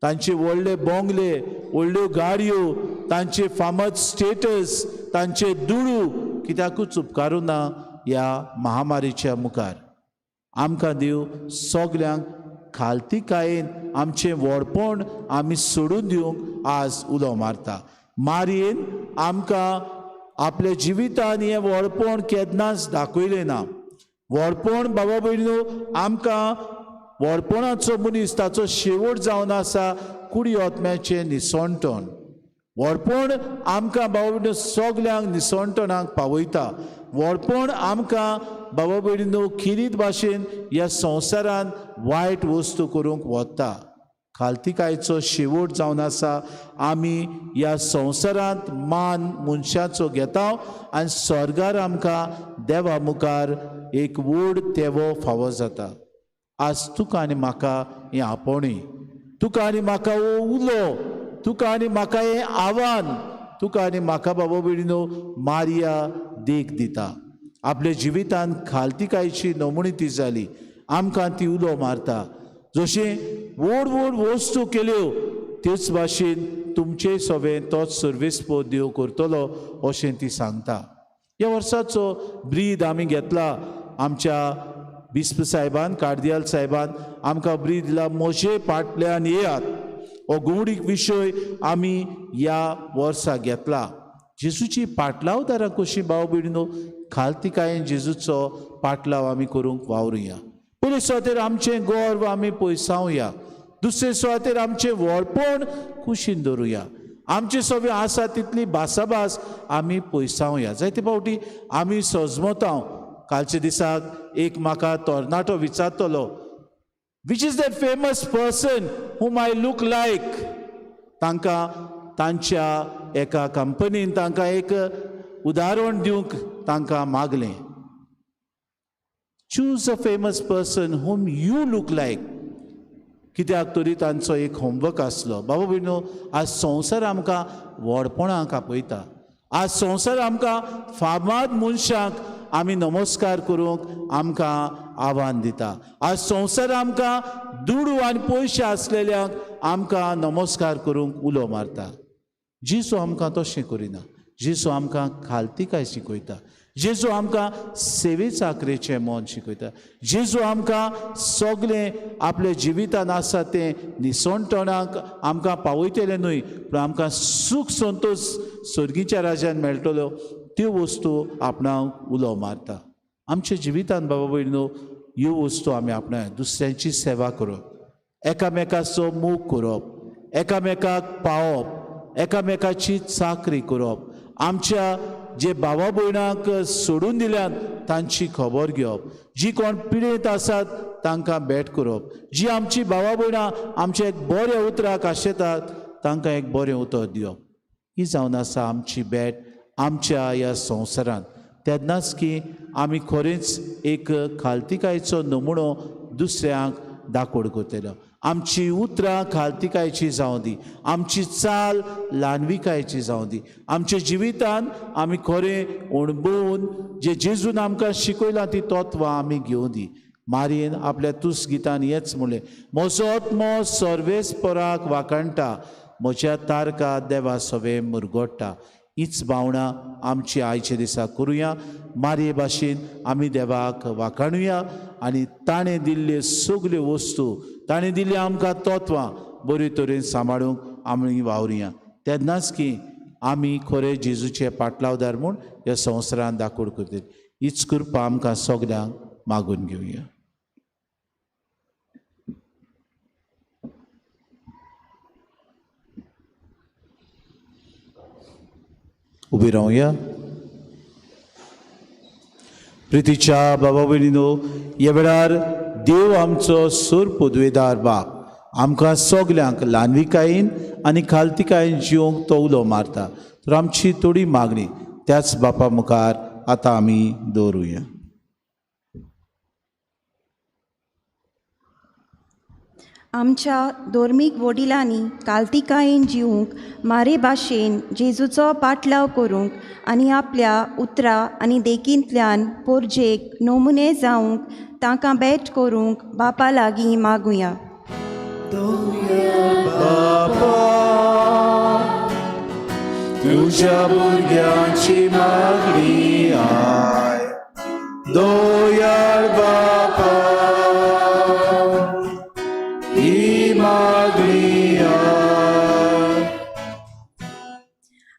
तांचे व्हडले बोंगले, व्हडल्यो गाडयो, तांचे फामाद स्टेटस, तांचे दुडू कित्याकूच उपकारूं ना ह्या महामारीच्या मुखार. आमकां देव सगल्यांक खालतिकायेन आमचें व्हडपण आमी सोडून दिवंक आज उलो मारता. मारयेन आमकां आपल्या जिवितान हें व्हडपण केन्नाच दाखयलें ना. व्हडपण बाबा भयणीनो आमकां व्हडपणाचो मनीस ताचो शेवट जावन आसा कुडी आत्म्याचें निसणटण. व्हडपण आमकां बाबा भयणीनो सगल्यांक निसणटणाक पावयता. व्हडपण आमकां बाबा भयणीनो खिरीत भाशेन ह्या संवसारान वायट वस्तू करूंक वता. खालतिकायचो शेवट जावन आसा आमी ह्या संवसारांत मान मनशाचो घेता आनी स्वर्गार आमकां देवा मुखार एक व्हड तेवो फावो जाता. आज तुका आनी म्हाका हें आपोवणें, तुका आनी म्हाका हो उलो, तुका आनी म्हाका हें आव्हान, तुका आनी म्हाका बाबा भयणीनो मारिया देख दिता. आपल्या जिवितान खालतिकायची नमुणी ती जाली, आमकां ती उलो मारता. जशें व्हड व्हड वस्तू केल्यो तेच भाशेन तुमचे सवें तोच सर्वीस पद देव करतलो अशें ती सांगता. ह्या वर्साचो ब्रीद आमी घेतला. आमच्या बिस्प साहेबान, कार्दियाल साहेबान आमकां ब्रीद दिला, म्हजे फाटल्यान येयात. हो गोवडीक विशय आमी ह्या वर्सा घेतला. जेजूची पाटलावदारां कशी भाव भयणीनो खालतिकायेन जेजूचो पाटलाव आमी करूंक वावरुया. पयले सुवातेर आमचें गर्व आमी पयसावया, दुसरे सुवातेर आमचें व्हडपण कुशीन दवरुया, आमचे सगळें आसा तितली भासाभास आमी पयसावया. जायते फावटी आमी सजमता. कालच्या दिसाक एक म्हाका तरणाटो विचारतलो, which is that famous person whom I look like? तांकां तांच्या एका कंपनीन तांकां एक उदाहरण दिवंक तांकां मागलें, choose a famous person whom you look like. कित्याक तरी तांचो एक होमवर्क आसलो. बाबा भयणो, आज संवसार आमकां व्हडपणाक आपयता. आज संवसार आमकां फामाद मनशांक आमी नमस्कार करूंक आमकां आव्हान दिता. आज संवसार आमकां दुडू आनी पयशे आसलेल्यांक आमकां नमस्कार करूंक उलो मारता. जेजू आमकां तशें करिना. जेजू आमकां खालतिकाय शिकयता. जेजू आमकां सेवे चाकरेचें मन शिकयता. जेजू आमकां सगळें आपल्या जिवितान आसा तें निसणटणाक आमकां पावयतलें न्हय, पूण आमकां सूख संतोश सर्गीच्या राज्यान मेळटलो त्यो वस्तू आपणाक उलो मारता. आमच्या जिवितान बाबा भयणीनो ह्यो वस्तू आमी आपणाय. दुसऱ्यांची सेवा करप, एकामेकाचो मोग करप, एकामेकाक पावप, एकामेकाची चाकरी करप, आमच्या जे भावा भयणांक सोडून दिल्यात तांची खबर घेवप, जी कोण पिडेंत आसात तांकां भेट करप, जी आमची भावा भयणां आमच्या एक बऱ्या उतराक आशेतात तांकां एक बरें उतर दिवप, ही जावन आसा आमची भेट आमच्या ह्या संवसारांत. तेन्नाच की आमी खरेंच एक खालतिकायेचो नमुनो दुसऱ्यांक दाखोवड करतलो. आमची उतरां खालतिकायेची जावं दी, आमची चाल ल्हानविकायेची जावं दी, आमच्या जिवितान आमी खरें अणभवून जे जेजून आमकां शिकयलां ती तत्वां आमी घेवं दी. मारयेन आपल्या तुस गितान हेच म्हणलें, म्हजो आत्मो सर्वेस्पराक वाखाणटा, म्हज्या तारका देवा सवे मुरगोडटा. हीच भावना आमची आयच्या दिसा करुया. मारये भाशेन आमी देवाक वाखाणुया आनी ताणें दिल्ल्यो सगल्यो वस्तू, ताणें दिल्ली आमकां तत्वां बरे तरेन सांबाळूंक आमी वावरुया. तेन्नाच की आमी खरें जेजूचे पाटलावदार म्हूण ह्या संवसारान दाखोवड करतली. हीच कृपा आमकां सगल्यांक मागून घेवया. उबी रावया. प्रितीच्या बाबा भयणीनो, ह्या वेळार देव आमचो सूर पदवेदार बाप आमकां सगल्यांक ल्हानविकायेन आनी खालतिकायेन जिवंक तो उलो मारता. तर आमची थोडी मागणी त्याच बापा मुखार आतां आमी दवरुया. आमच्या धर्मीक वडिलांनी कालतिकायेन जिवूंक मारे भाशेन जेजूचो पाटलाव करूंक आनी आपल्या उतरां आनी देखींतल्यान पोरजेक नमुने जावंक तांकां भेट करूंक बापा लागीं मागुया. तुज्या भुरग्यांची मागणी I, दोयाळ बापा ही मागणी I.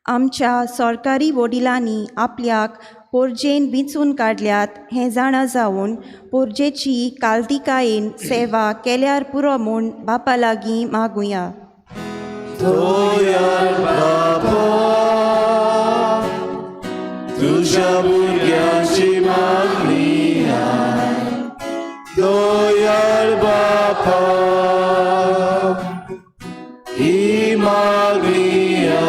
आमच्या सरकारी वडिलांनी आपल्याक पोरजेन विंचून काडल्यात हें जाणा जावन पोरजेची कालतिकायेन सेवा केल्यार पुरो म्हूण बापा लागीं मागुया. दोयाळ बापा तुज्या भुरग्यांची मागणी I, दोयाळ बापा ही मागणी I.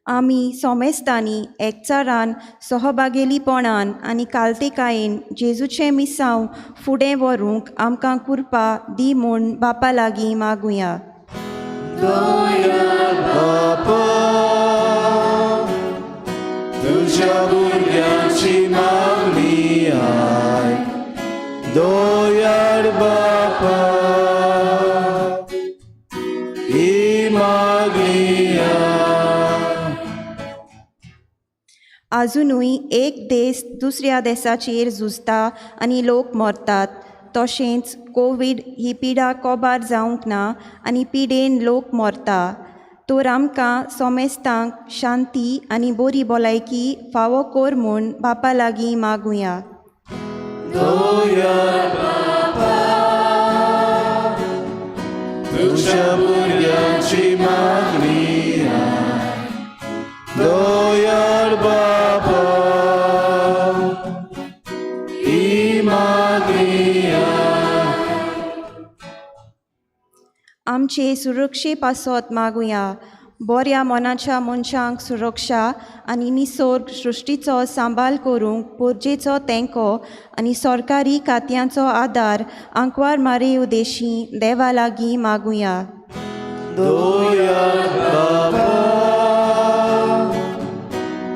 आमी सोमेस्तांनी एकचारान सहभागेलीपणान आनी कालतिकायेन जेजूचें मिसांव फुडें व्हरूंक आमकां कृपा दी म्हूण बापा लागीं मागुया. दोयाळ बापा तुज्या भुरग्यांची मागणी I, दोयाळ बापा ही मागणी I. आजुनूय एक देश दुसऱ्या देशाचेर झुजता आनी लोक मरतात, तशेंच कोवीड ही पिडा कोबार जावंक ना आनी पिडेन लोक मरता. तर आमकां सोमेस्तांक शांती आनी बरी भलायकी फावो कर म्हूण बापा लागीं मागुया. दोयाळ बापा तुज्या भुरग्यांची मागणी I, दोयाळ बापा ही मागणी I. आमचे सुरक्षे पासत मागुया. बऱ्या मनाच्या मनशांक सुरक्षा आनी निसर्ग सृश्टीचो सांबाळ करूंक पोरजेचो तेंको आनी सरकारी खात्यांचो आदार आंकवार मारे उदेशी देवा लागीं मागुया. दोयाळ बापा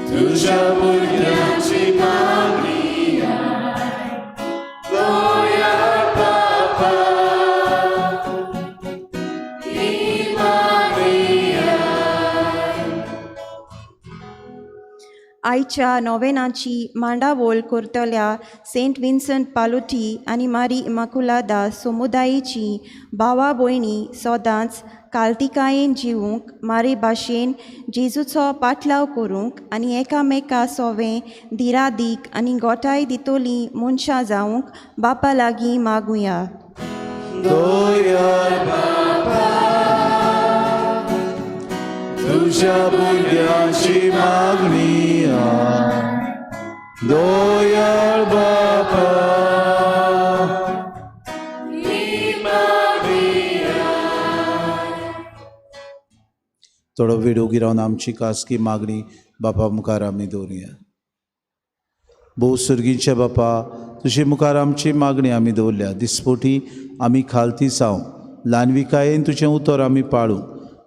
तुज्या भुरग्यांची मागणी I, दोयाळ बापा ही मागणी I. आयच्या नोवेनाची मांडावळ करतल्या सेंट विन्संट पालोटी आनी मारी इमाकुलादा समुदायेची भावा भयणी सदांच कालतिकायेन जिवूंक मारे भाशेन जेजूचो पाटलाव करूंक आनी एकामेका सोवें दिरादीक आनी गोठाय दितोली मनशां जावंक बापा लागीं मागुया. दयाळ बापा तुज्या भुरग्यांची मागणी दयाळ बापा. थोडो वेळ ओगी रावन आमची खासगी मागणी बापा मुखार आमी दवरुया. भोव सुर्गींच्या बापा, तुजे मुखार आमची मागणी आमी दवरल्या. दिसपोटी आमी खालती जावं ल्हानविकायेन तुजें उतर आमी पाळूं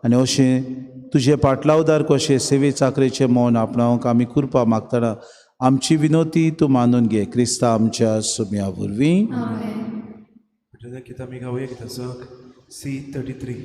आनी अशें तुजें पाटलावदार कशें सेवे चाकरेचें मौन आपणावंक आमी कृपा मागतना आमची विनोती तूं मानून घे क्रिस्ता आमच्या सुम्या वरवीं. गीत आमी गावया गीताचो C33.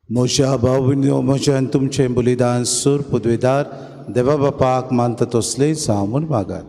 म्हज्या भाव म्हज्यान तुमचें बलिदान सूर पदवेदार देवा बापाक मानता तसलें जावं म्हूण मागात.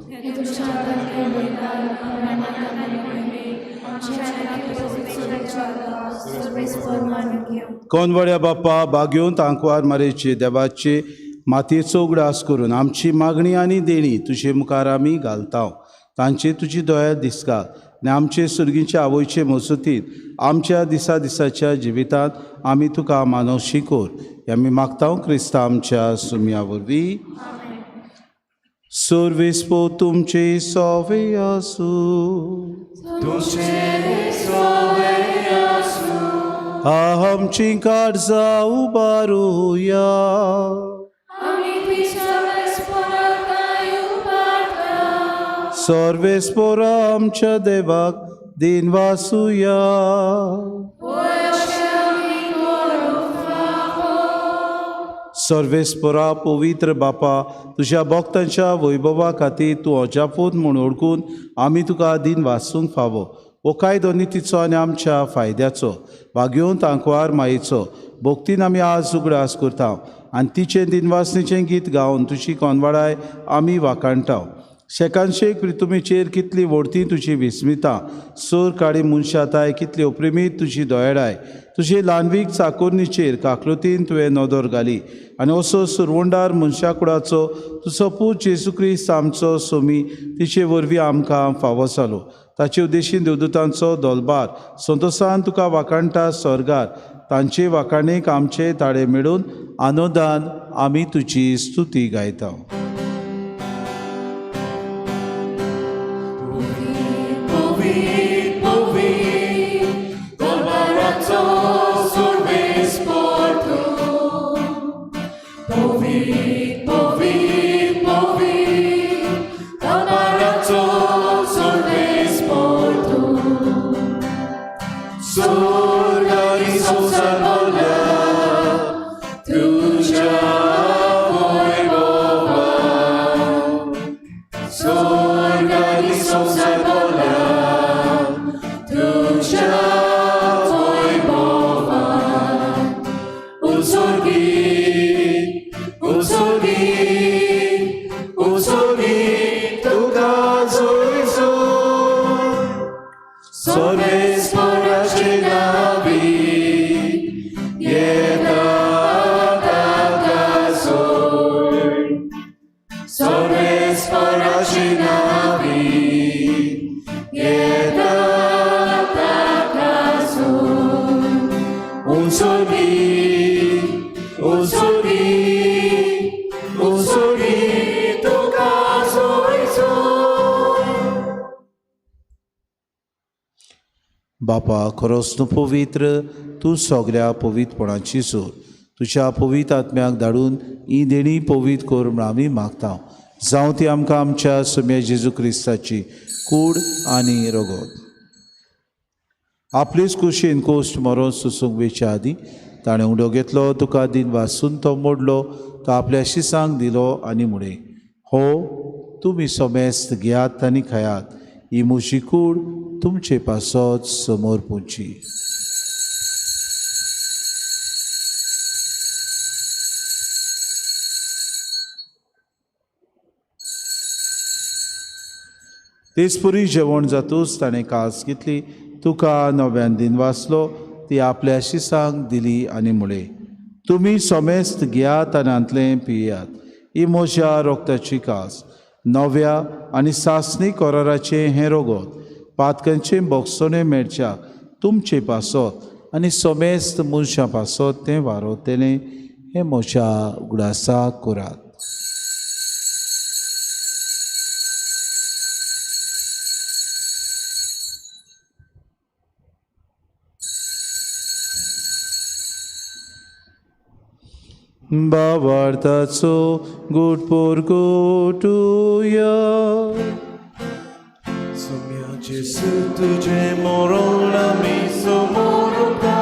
कोनवड्या बापा बागेवन तांकवार मारेचे देवाचे मातयेचो उगडास करून आमची मागणी आनी देणी तुजे मुखार आमी घालता. तांचे तुजी दया दिसका आनी आमचे सुर्गीच्या आवयचे मजतीन आमच्या दिसा दिसाच्या जिवितांत आमी तुका मानवशी कर हें आमी मागता क्रिस्ता आमच्या सुम्या वरवीं. सर्वेस्पो तुमचे सोवे आसूं. आमची काळजां उबारुया. सर्वेस्पोरा आमच्या देवाक दिन वासुया. सर्वेस्पोरा पवित्र बापा, तुज्या भक्तांच्या वैभवा खातीर तूं अजापूत म्हूण ओळखून आमी तुका दिन वासूंक फावो. हो कायदो नितीचो आनी आमच्या फायद्याचो भागयोवन तांकवार मायेचो भक्तीन आमी आज उगडास करता आनी तिचें दिनवासनीचें गीत गावन तुजी कोनवाडाय आमी वाखाणटा. शेकानशेक प्रितुमीचेर कितली व्हडती तुजी विस्मिता, सोर काळी मनशाताय कितली oprimiत तुजी दोयेडाय. तुजे ल्हानवीक चाकोरणीचेर काकलुतीन तुवें नदर घाली आनी असो सुरवंडार मनशा कुडाचो तुजो पूत जेजू क्रिस्त आमचो सोमी तिचे वरवीं आमकां फावो जालो. ताचे उद्देशीन देवदूतांचो दोलबार संतोसान तुका वाखाणटा स्वर्गार. तांचे वाखाणेक आमचे ताळे मेळून आनंदान आमी तुजी स्तुती गायता. बापा, खरोच तूं पवित्र, तूं सगळ्या पवित्रपणाची सोर. तुज्या पवित्र आत्म्याक धाडून ही देणी पवित्र कर म्हूण आमी मागता. जावं ती आमकां आमच्या सोम्या जेजू क्रिस्ताची कूड आनी रगत. आपलेच कुशीन कोश्ट मरोन सोसूंक वेच्या आदीं ताणें उडो घेतलो, तुका दिन वासून तो मोडलो, तो आपल्या शिसांक दिलो आनी म्हळें, हो तुमी समेस्त घेयात आनी खायात, ही म्हजी कूड तुमचे पासत समोर पुची. तेचपुरी जेवण जातूच ताणें कास घेतली, तुका नव्यान दिन वाचलो, ती आपल्या शिसांक दिली आनी म्हळें, तुमी समेस्त घेयात आनी हांतलें पियात, ही म्हज्या रोगताची कास, नव्या आनी सासणी कराराचें हें रोगत, पातकांचें बोगसणें मेळच्या तुमचे पासत आनी समेस्त मनशां पासत तें वारवतलें, हें म्हज्या उगडासाक करात. बावार्थाचो गुड पोरगोटुया. सोम्या जेसू तुजें मरण आमी समोरता,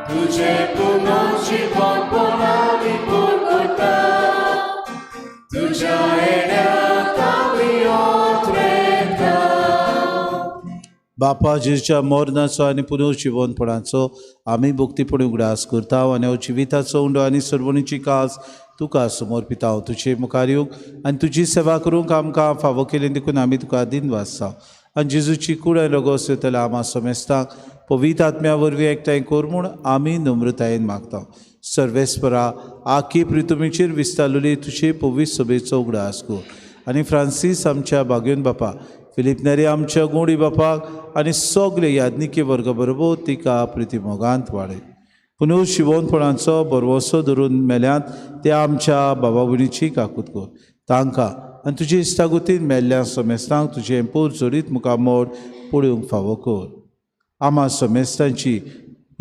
तुजें पुनर्जिवनपण आमी पुरवता, तुज्या येण्याक आमी ओतरेता. बापा, जेजूच्या मरणाचो आनी पुनर्जिवनपणाचो आमी भक्तीपणी उगडास करता आनी हो जिविताचो उंडो आनी सर्वणीची कास तुका समर्पिता. तुजे मुखार येवंक आनी तुजी सेवा करूंक आमकां फावो केली देखून आमी तुका दिन वाचता. आनी जेजूची कूड आनी रोगोस येतल्या आमा समेस्तांक पवित्र आत्म्या वरवीं एकठांय कर म्हूण आमी नम्रतायेन मागता. सर्वेस्परा, आखी प्रितुमीचेर विस्तारलेली तुजे पवित्र सभेचो उगडास कर आनी फ्रांसीस आमच्या बागेवन बापा, फिलीप नेरी आमच्या गोडी बापाक आनी सगळे यादनिके वर्ग बरोबर तिका प्रितीमोगांत वाडय. पुनू शिवोनपणाचो बरवसो धरून मेल्यांत त्या आमच्या बाबा भयणीची काकूत कर. तांकां आनी तुजे इश्टागुतीन मेल्ल्या समेस्तांक तुजें पोर जोडीत मुखामोड पळोवंक फावो कर. आमा समेस्तांची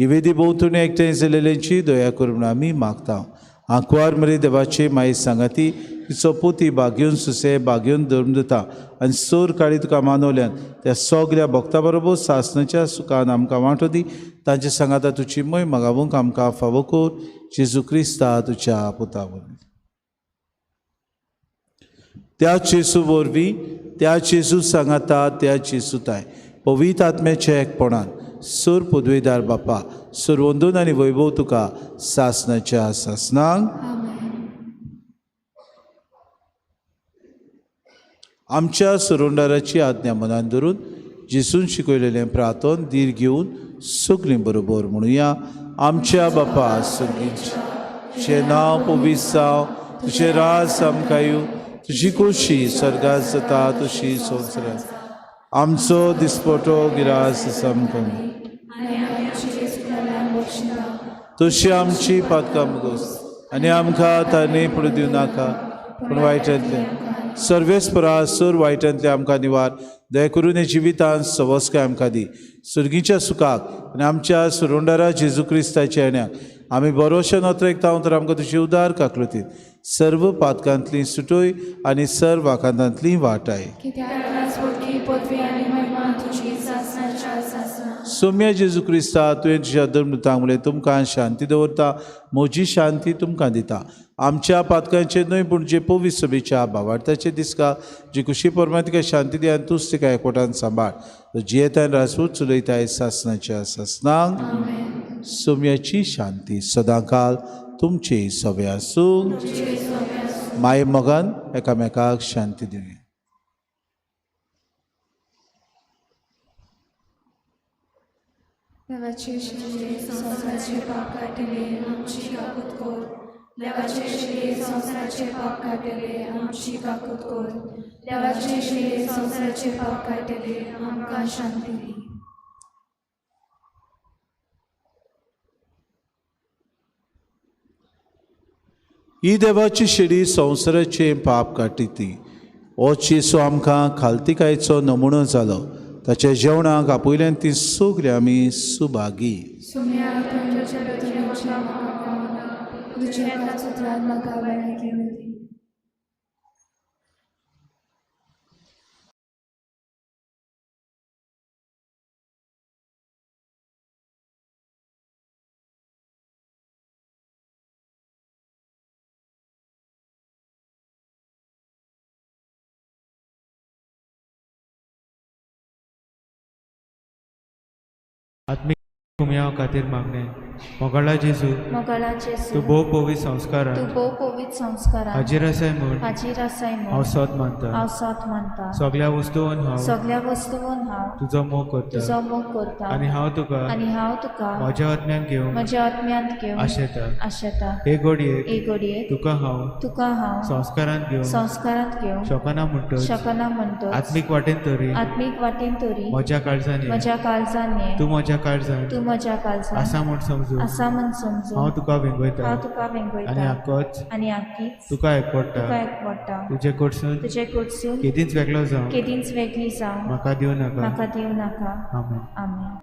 ही वेदी भोंवतणी एकठांय जाल्ल्यांची दया कर म्हूण आमी मागता. आंकवार मरे देवाचे माई सांगाती तिचो पोती बागेवन सुसे बागेवन धर्म दिता आनी सोर काळी तुका मानवल्यान त्या सगल्या भक्ता बरोबर सासणाच्या सुखान आमकां वांटो दी. तांचे सांगाता तुजी मोय मागावंक आमकां फावो कर जेजू क्रिस्ता तुज्या पुता वरवीं. त्या जेजू वरवीं, त्या जेजू सांगाता, त्या जेजू ताय पवित्र आत्म्याच्या एकपणान सूर पदवेदार बापा सुरवंदून आनी वैभव तुका सासणाच्या सासणांक. आमच्या सुरुंडाराची आज्ञा मनान धरून जेजून शिकयलेलें प्रार्थन धीर घेवन सगळीं बरोबर म्हणुया. आमच्या बापा सगळींचें तुजें नांव पवित्र जावं, तुजें राज आमकां येवं, तुजी खोशी स्वर्गात जाता तशी संवसारांत. आमचो दिसपटो गिरास आमकां, तशी आमची पातकां मुगोस आनी आमकां तांणी पडूं दिवं नाका, पूण वायटांतलें सर्वेस्परा सोर वायटांतलें आमकां निवार. दया करून हे जिवितांत सवस्काय आमकां दी. सुर्गीच्या सुखाक आनी आमच्या सुरुंडारा जेजू क्रिस्ताच्या येण्याक आमी बरोशे नोत्रेकता तर आमकां तुजी उदार काकृतीत सर्व पातकांतली सुटोय आनी सर्व आकांतांतली वाटाय. सोम्या जेजू क्रिस्ता तुवें तुज्या धर्मदूतांक म्हणलें तुमकां शांती दवरता, म्हजी शांती तुमकां दिता. आमच्या पातकांचेर न्हय पूण जे पवित्र सभेच्या भावार्थाचे दिसका जी कुशी परमा तिका शांती दी आनी तूंच तिका एकवटान सांबाळ. जियेतान राजपूत चलयताय सासणाच्या सासणांक. सोम्याची शांती सदांकाल तुमचे सवे आसूं. माये मोगान एकामेकाक शांती दिवया. देवाचे शिरे संवसाराचे पाप काडटले आमची काकूत कर. देवाचे शिरे संवसाराचे पाप काडटले आमची काकूत कर. देवाचे शिरे संवसाराचे पाप काडटले आमकां शांती दी. ही देवाची शिडी संवसाराचे पाप काडटी ती. हो चेसो आमकां खालतिकायेचो नमुनो जालो. ताच्या जेवणाक आपयल्यान ती सगळीं आमी सुभागी. आत्मीक कुमयाव खातीर मागणें. मोगाळा जेजू, तूं भोव पवित्र संस्कारान हाजीर आसाय म्हूण हांव सत मानता. सगल्या वस्तून हांव तुजो मोग करता आनी हांव तुका म्हज्या आत्म्यान घेवन आशेता. हे घडयेक तुका हांव संस्कारांत घेवन शकना म्हणटच आत्मीक वाटेन तरी म्हज्या काळजान तूं म्हज्या काळजान आसा म्हूण समजून हांव तुका वेंगयता आनी आकच तुका एकवटा. तुजे कडसून केदींच वेगळो जावं म्हाका दिवं नाका. आमेन.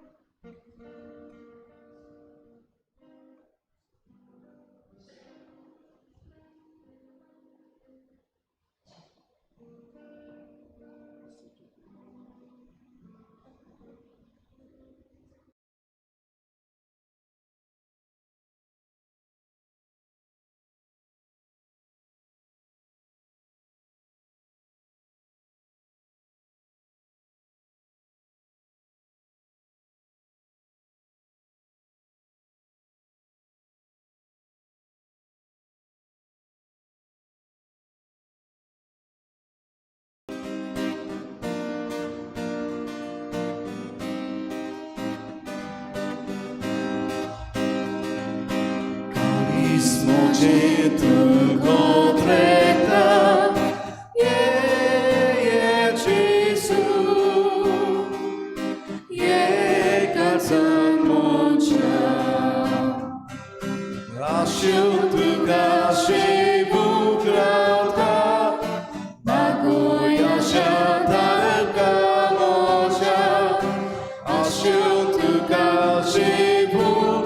Shivu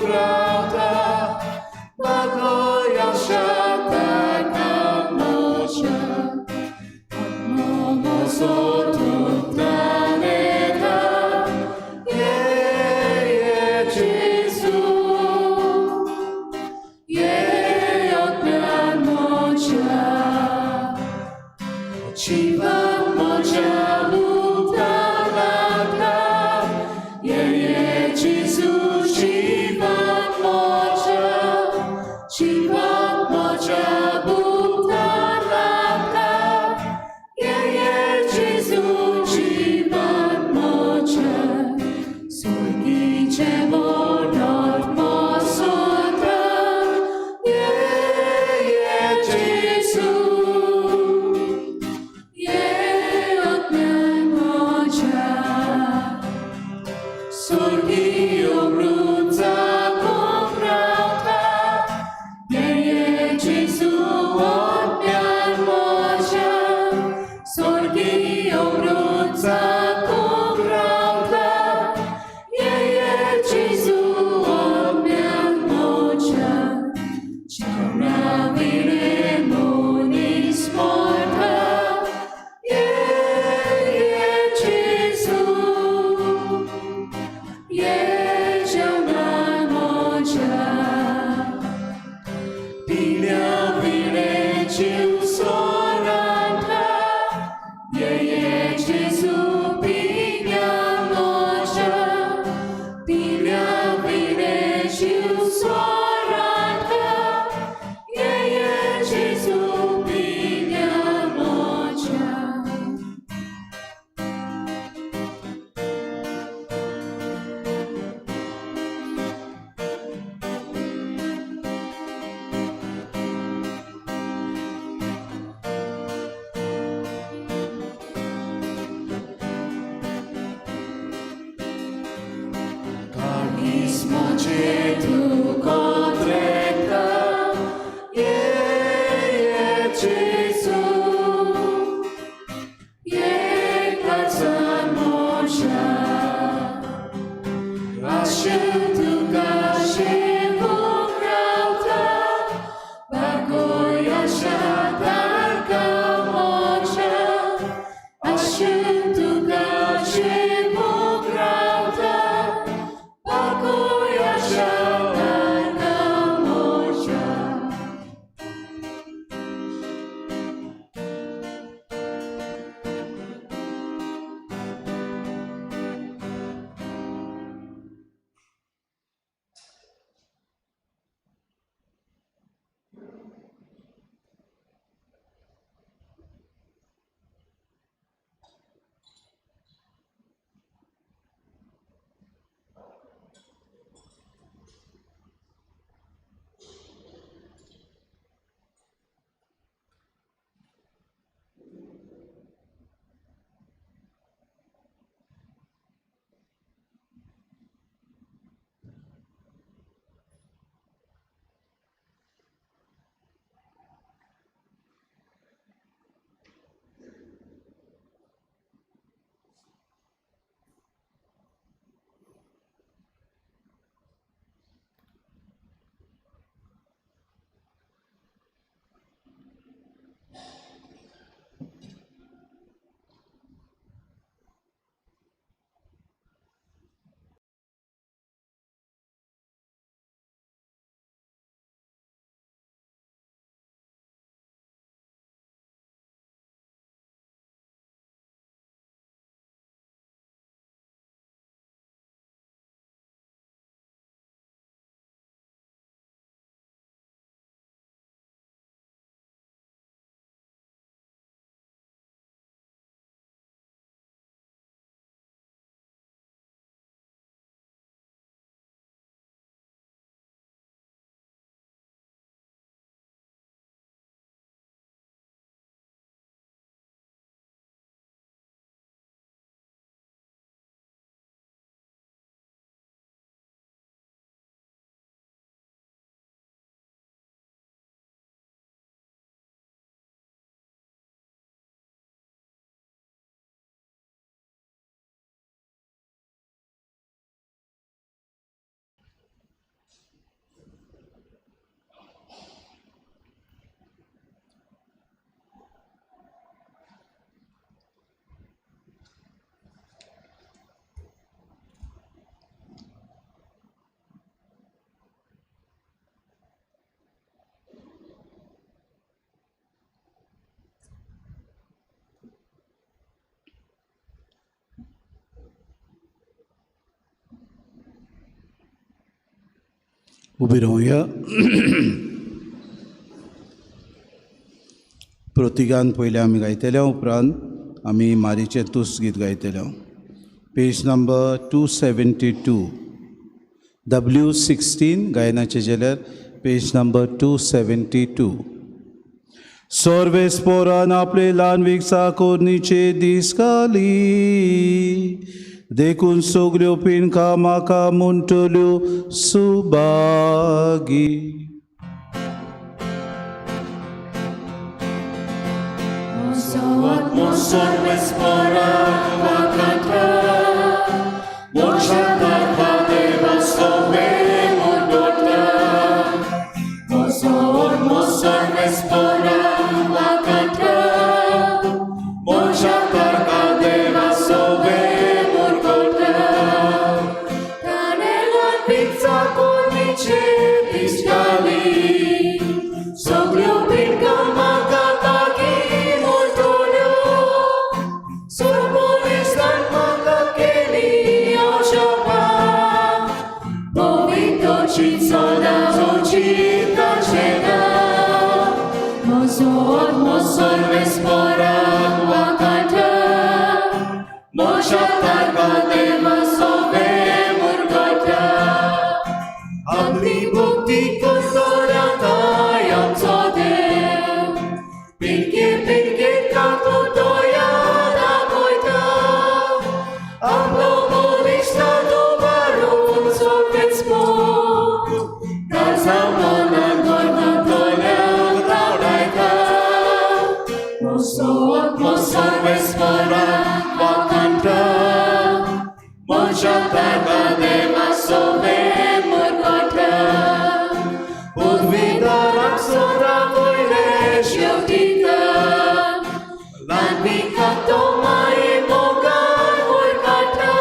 किस्माचे तूं कोत्रेता ये ये जेजू ये ताचा मोशा आशेन तुका शिवूंक रावता बागोय आशा तारका मोशा आशेन तुका शिवूंक रावता बागोय आशा तारका मोशा. उबी रावया. प्रतिगान पयलें आमी गायतले, उपरांत आमी मारीचें तुस्त गीत गायतले. Page number 272 W16 गायनाचे जाल्यार पेज नंबर 272. सर्वेस पोरान आपले ल्हान विकसा कोरणीचे दीस घाली, देखून सगल्यो पिणका म्हाका म्हणटल्यो Subhagi. Hablo molestado, varón, sobre मोशातारका देवा सोवे मुरगोटा उद्विदाराक सोरा वयले शेवटीता ल्हानविका तो माये मोगान मुरगाटा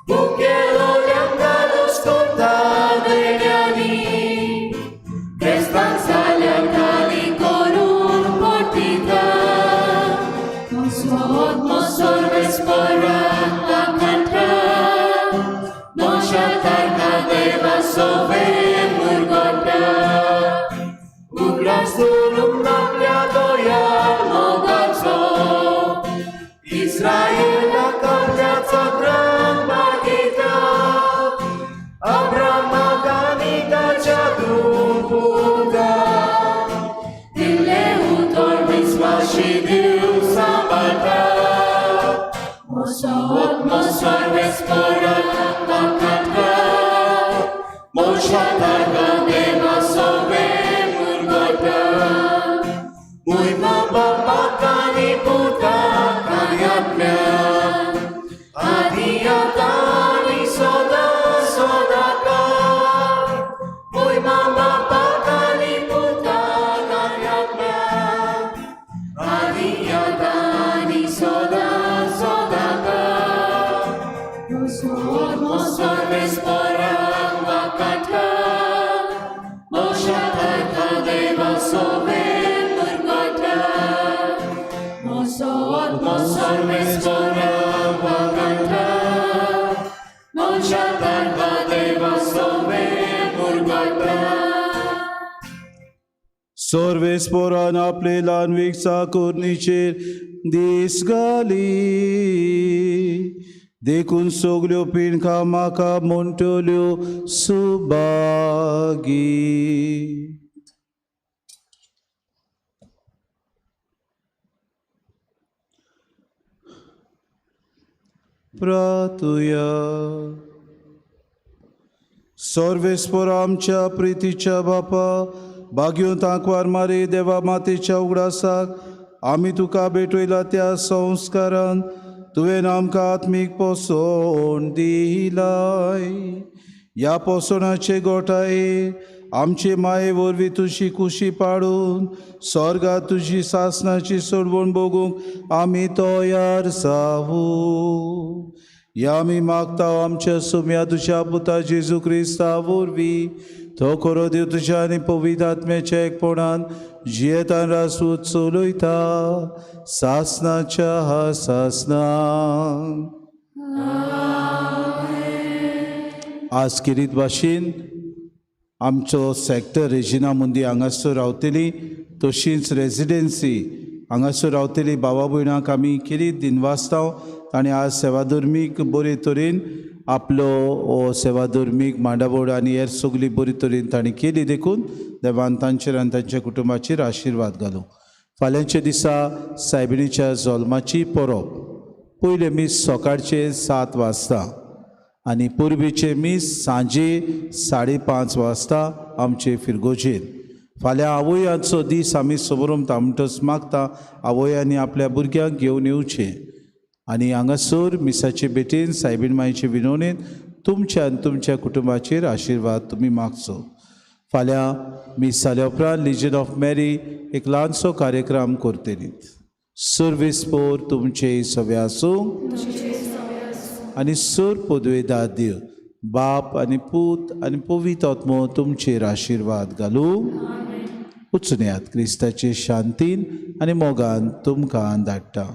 मुखेलोल्यांका दुस्कोता देण्यांनी क्रिस्तान जाल्यार खाली करून परतिता Mosor spora akanta Moshatarka deva sove murgota Ugras durum naplia doia mogazo Israel acarneața gran marghita Abraham aganita cea dumputa Dileutor visvashi Diu sambalta Mosot mosor vespora akanta Moshatarka deva sove murgota Muima bapakani puta kanyatmya Adiyatani soda sodaka Muima bapakani puta kanyatmya Adiyatani soda sodaka Mosot mosor vespora akanta Moshatarka deva sove murgota Mosot mosor vespora akanta Moshatarka deva sove murgota सर्वेस्पोरान आपले ल्हानवीक चाकोरणीचेर दीस घाली देखून सगल्यो पिणकां म्हाका म्हणटल्यो सुभागी. प्रातुया. सर्वेस्पोर आमच्या प्रितीच्या बापा बागयोन तांकवार मारे देवा मातेच्या उगडासाक आमी तुका भेटयला त्या संस्कारान तुवें आमकां आत्मीक पोसवण दिलाय. ह्या पोसवणाचे गोठाये आमचे माये वरवीं तुजी कुशी पाडून स्वर्गात तुजी सासनाची सोडवण भोगूंक आमी तयार जावूं. ह्या आमी मागता आमच्या सुम्या तुज्या पुता जेजू क्रिस्ता वरवीं तो खरो देव तुज्या आनी पवित्र आत्म्याच्या एकपणान जियेतान रासू चलयता सासनाच्या सासना. आज किरीत भाशेन आमचो सेक्टर रेजिना मुंदी हांगासर रावतली तशीच रेजिडेन्सी हांगासर रावतली बाबा भयणांक आमी किरीत दिनवासताव. ताणें आज सेवाधर्मीक बरे तरेन आपलो हो सेवाधर्मीक मांडावळ आनी हेर सगळी बरी तरेन तांणी केली देखून देवान तांचेर आनी तांच्या कुटुंबाचेर आशिर्वाद घालूं. फाल्यांच्या दिसा सायबिणीच्या जल्माची परब पयलें मीस सकाळचे 7 वाजता आनी परबेचें मीस सांजे 5:30 वाजता आमचे फिरगोजेर. फाल्यां आवयांचो दीस आमी समोरमता म्हणटच मागता आवयांनी आपल्या भुरग्यांक घेवन येवचें आनी हांगासर मिसाचे भेटेन सायबीण मायचे विनवणेन तुमच्या आनी तुमच्या कुटुंबाचेर आशिर्वाद तुमी मागचो. फाल्यां मीस जाल्या उपरांत लिजन ऑफ मॅरी एक ल्हानसो कार्यक्रम करतलीत. सर्वीस पोर तुमचे सगळे आसूं आनी सर पदवेदार देव बाप आनी पूत आनी पवित्र आत्मो तुमचेर आशिर्वाद घालूं. उचुन्यात क्रिस्ताचे शांतीन आनी मोगान तुमकां धाडटा.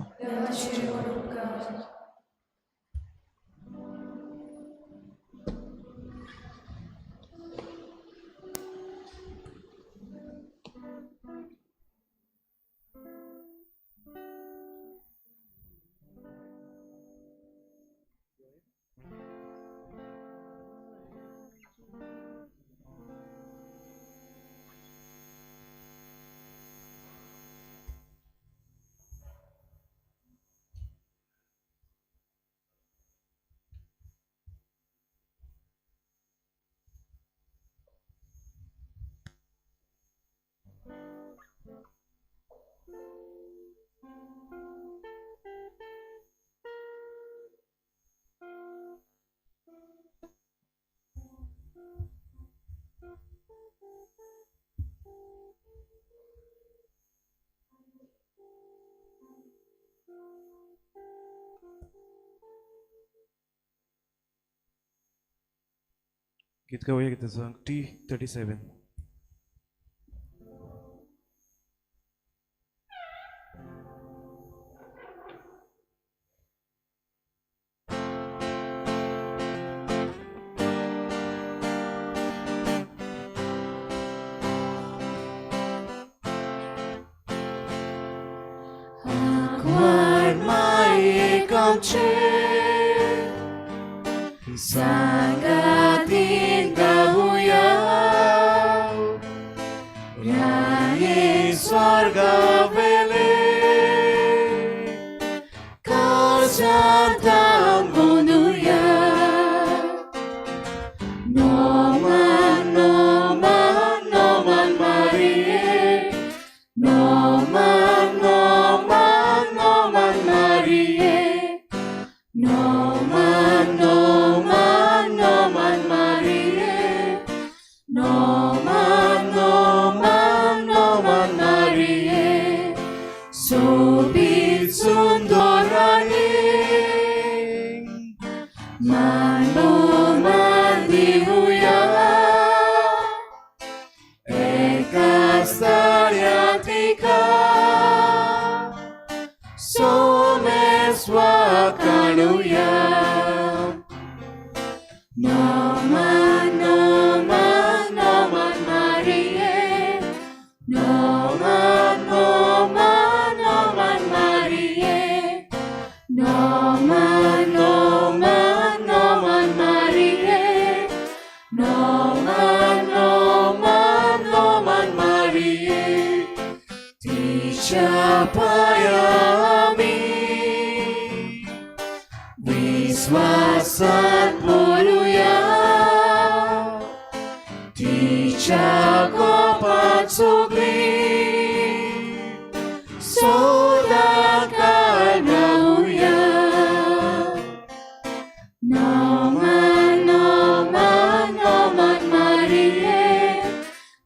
गीत गावया गीताचो T37. Sangatin gahuya Raye swarga vele Karsanta monuya Noman, noman, noman Marie Noman, noman, noman Marie Noman, noman, noman Marie Noman, noman, noman Marie Sobit sundorani Mano mandihuya Ekastariatika Someswa kanuya Noman, noman, noman Marie Noman, noman, noman Marie Noman, noman, noman Marie Noman, noman, noman Marie Tisha payami Viswasan poluya Tisha kopatsugli Soda kalauya Noman, noman, noman Marie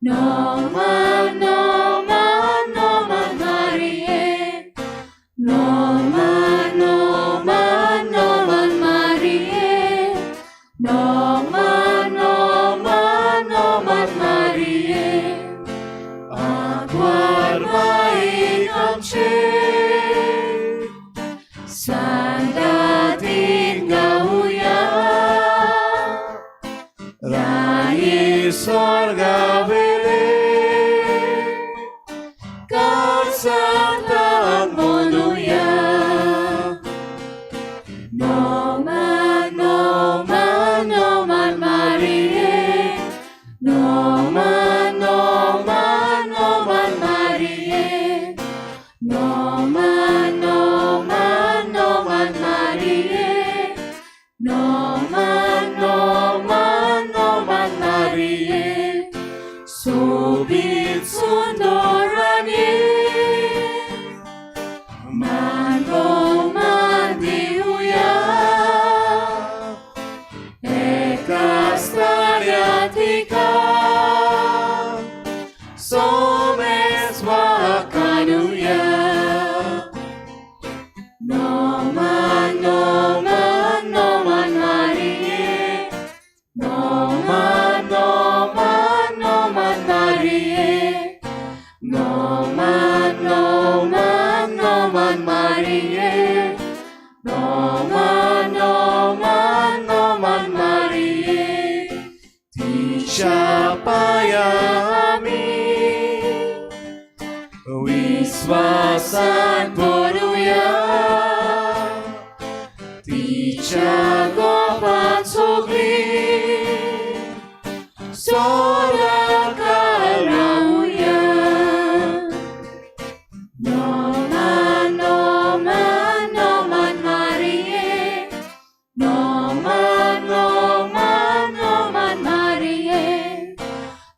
Noman, noman, noman Marie Noman, noman, noman Marie Noman, noman, noman Marie Aguar maikamche Sandating gahuya Rayi swarga vele Karsanta monuya Noman, noman, noman Marie Noman, noman, noman Marie Noman, noman, noman Marie Noman, noman, noman Marie Sobit sundorani Mano mandiuya Ekastariatika Someswa kanuya Noman, noman, noman Marie Noman, noman, noman Marie Noman, noman, noman Marie Noman, noman, noman Marie Tisha payami Viswasan poruya Tisha gopatsugli Soda kalauya Noman, noman, noman Marie Noman, noman, noman Marie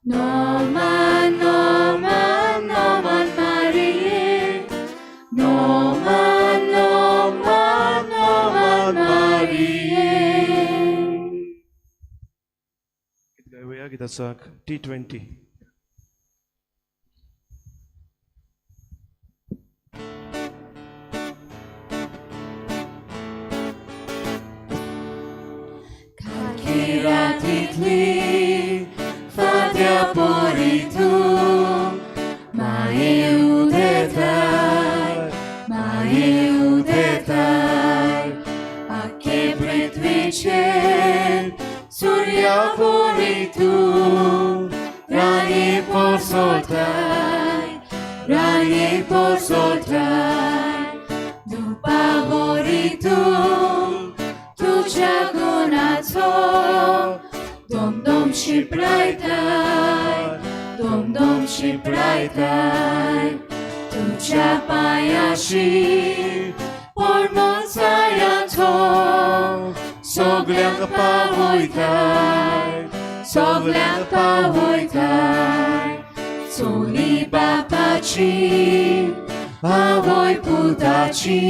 Noman, noman, noman Marie Noman, noman, noman Marie गीत गावया गीताचो T20. Kiratitli. तूं तुज्या गुणाचो दोम दोम शिंपडायताय, दोम दोम शिंपडायताय. तुज्या पांयाशी पोरमोसायाचो सगल्यांक पावयताय, सगल्यांक पावयताय. चोली बापाची, आवय पुताची,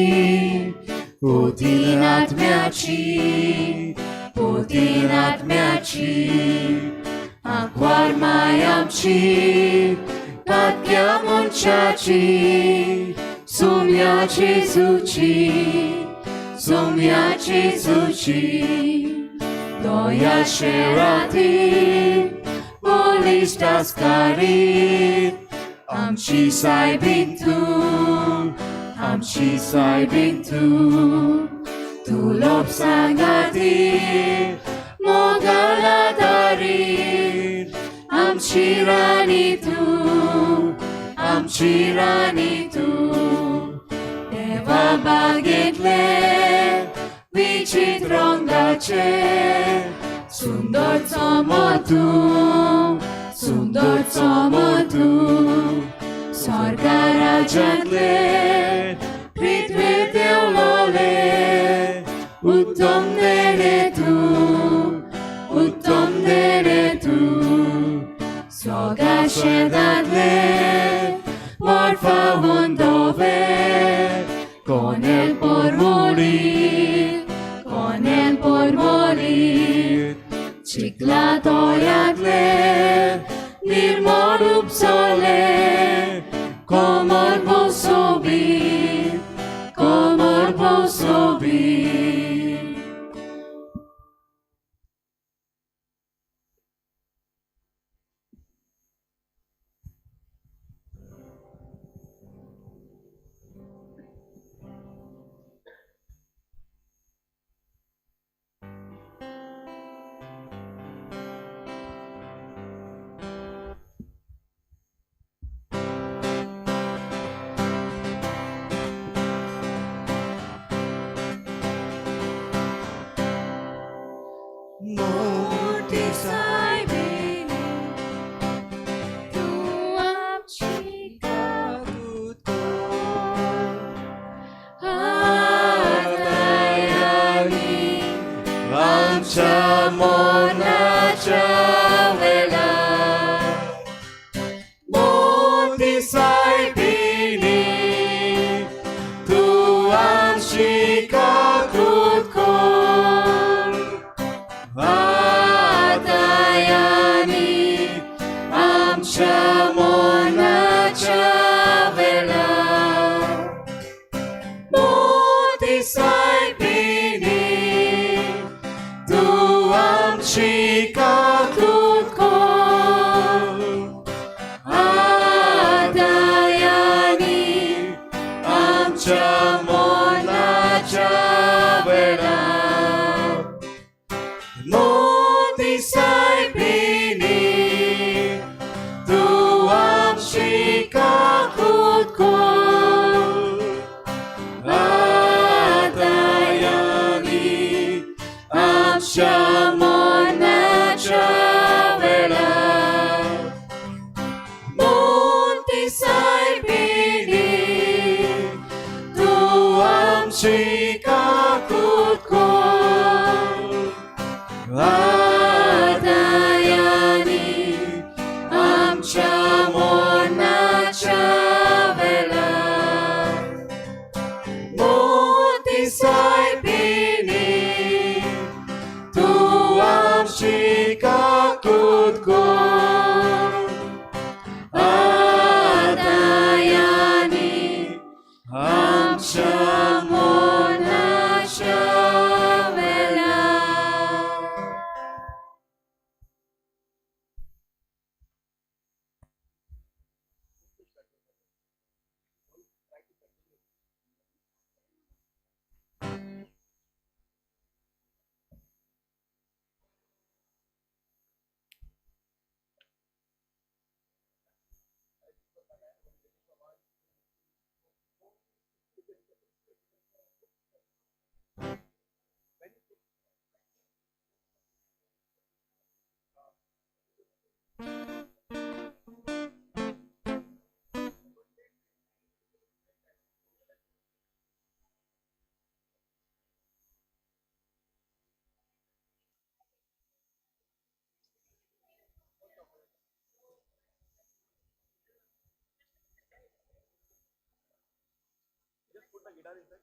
पुतीन आत्म्याची, पुतीन आत्म्याची. आंकवार माय आमची, दादग्या मनशाची, सोम्या जेजूची, सोम्या जेजूची. दया शेराती बळिश्ट आस्कारीत, आमची सायबीण तूं, आमची सायबीण तूं. तूं लोप सांगाती मोगाला दारीत, आमची राणी तूं, आमची राणी तूं. देवा बागेंतले विचित्र रंगाचे सुंदर चोमो तूं, सुंदर चोमो तूं. स्वर्गा राज्यांतले पृथ्वीर देंवलोले उत्तम देणे तूं, उत्तम देणे तूं. सोगा शेतांतले बर्फावून धवे कोनेल परमळीत, कोनेल परमळीत. चिखला तोयांतले निर्मळ उपसले कोमल भोव सोबीत, कोमल भोव सोबीत. मोठी सायबिणी तूं आमची काकूत कर, आतां आमच्या मरणाच्या वेळार. मोठी सायबिणी तूं आमची काकूत कर, आतां आनी आमच्या मरणाच्या वेळार. मोठी सायबिणी तूं आमची काकूत कर, आतां आनी आमच्या मरणाच्या वेळार. मोठी सायबिणी तूं आमची काकूत कर, आतां आनी आमच्या मरणाच्या वेळार. मोठी सायबिणी तूं आमची काकूत कर, आतां आनी आमच्या मरणाच्या वेळार. मोठी सायबिणी तूं आमची काकूत कर, आतां आनी आमच्या मरणाच्या गिटार दिसता.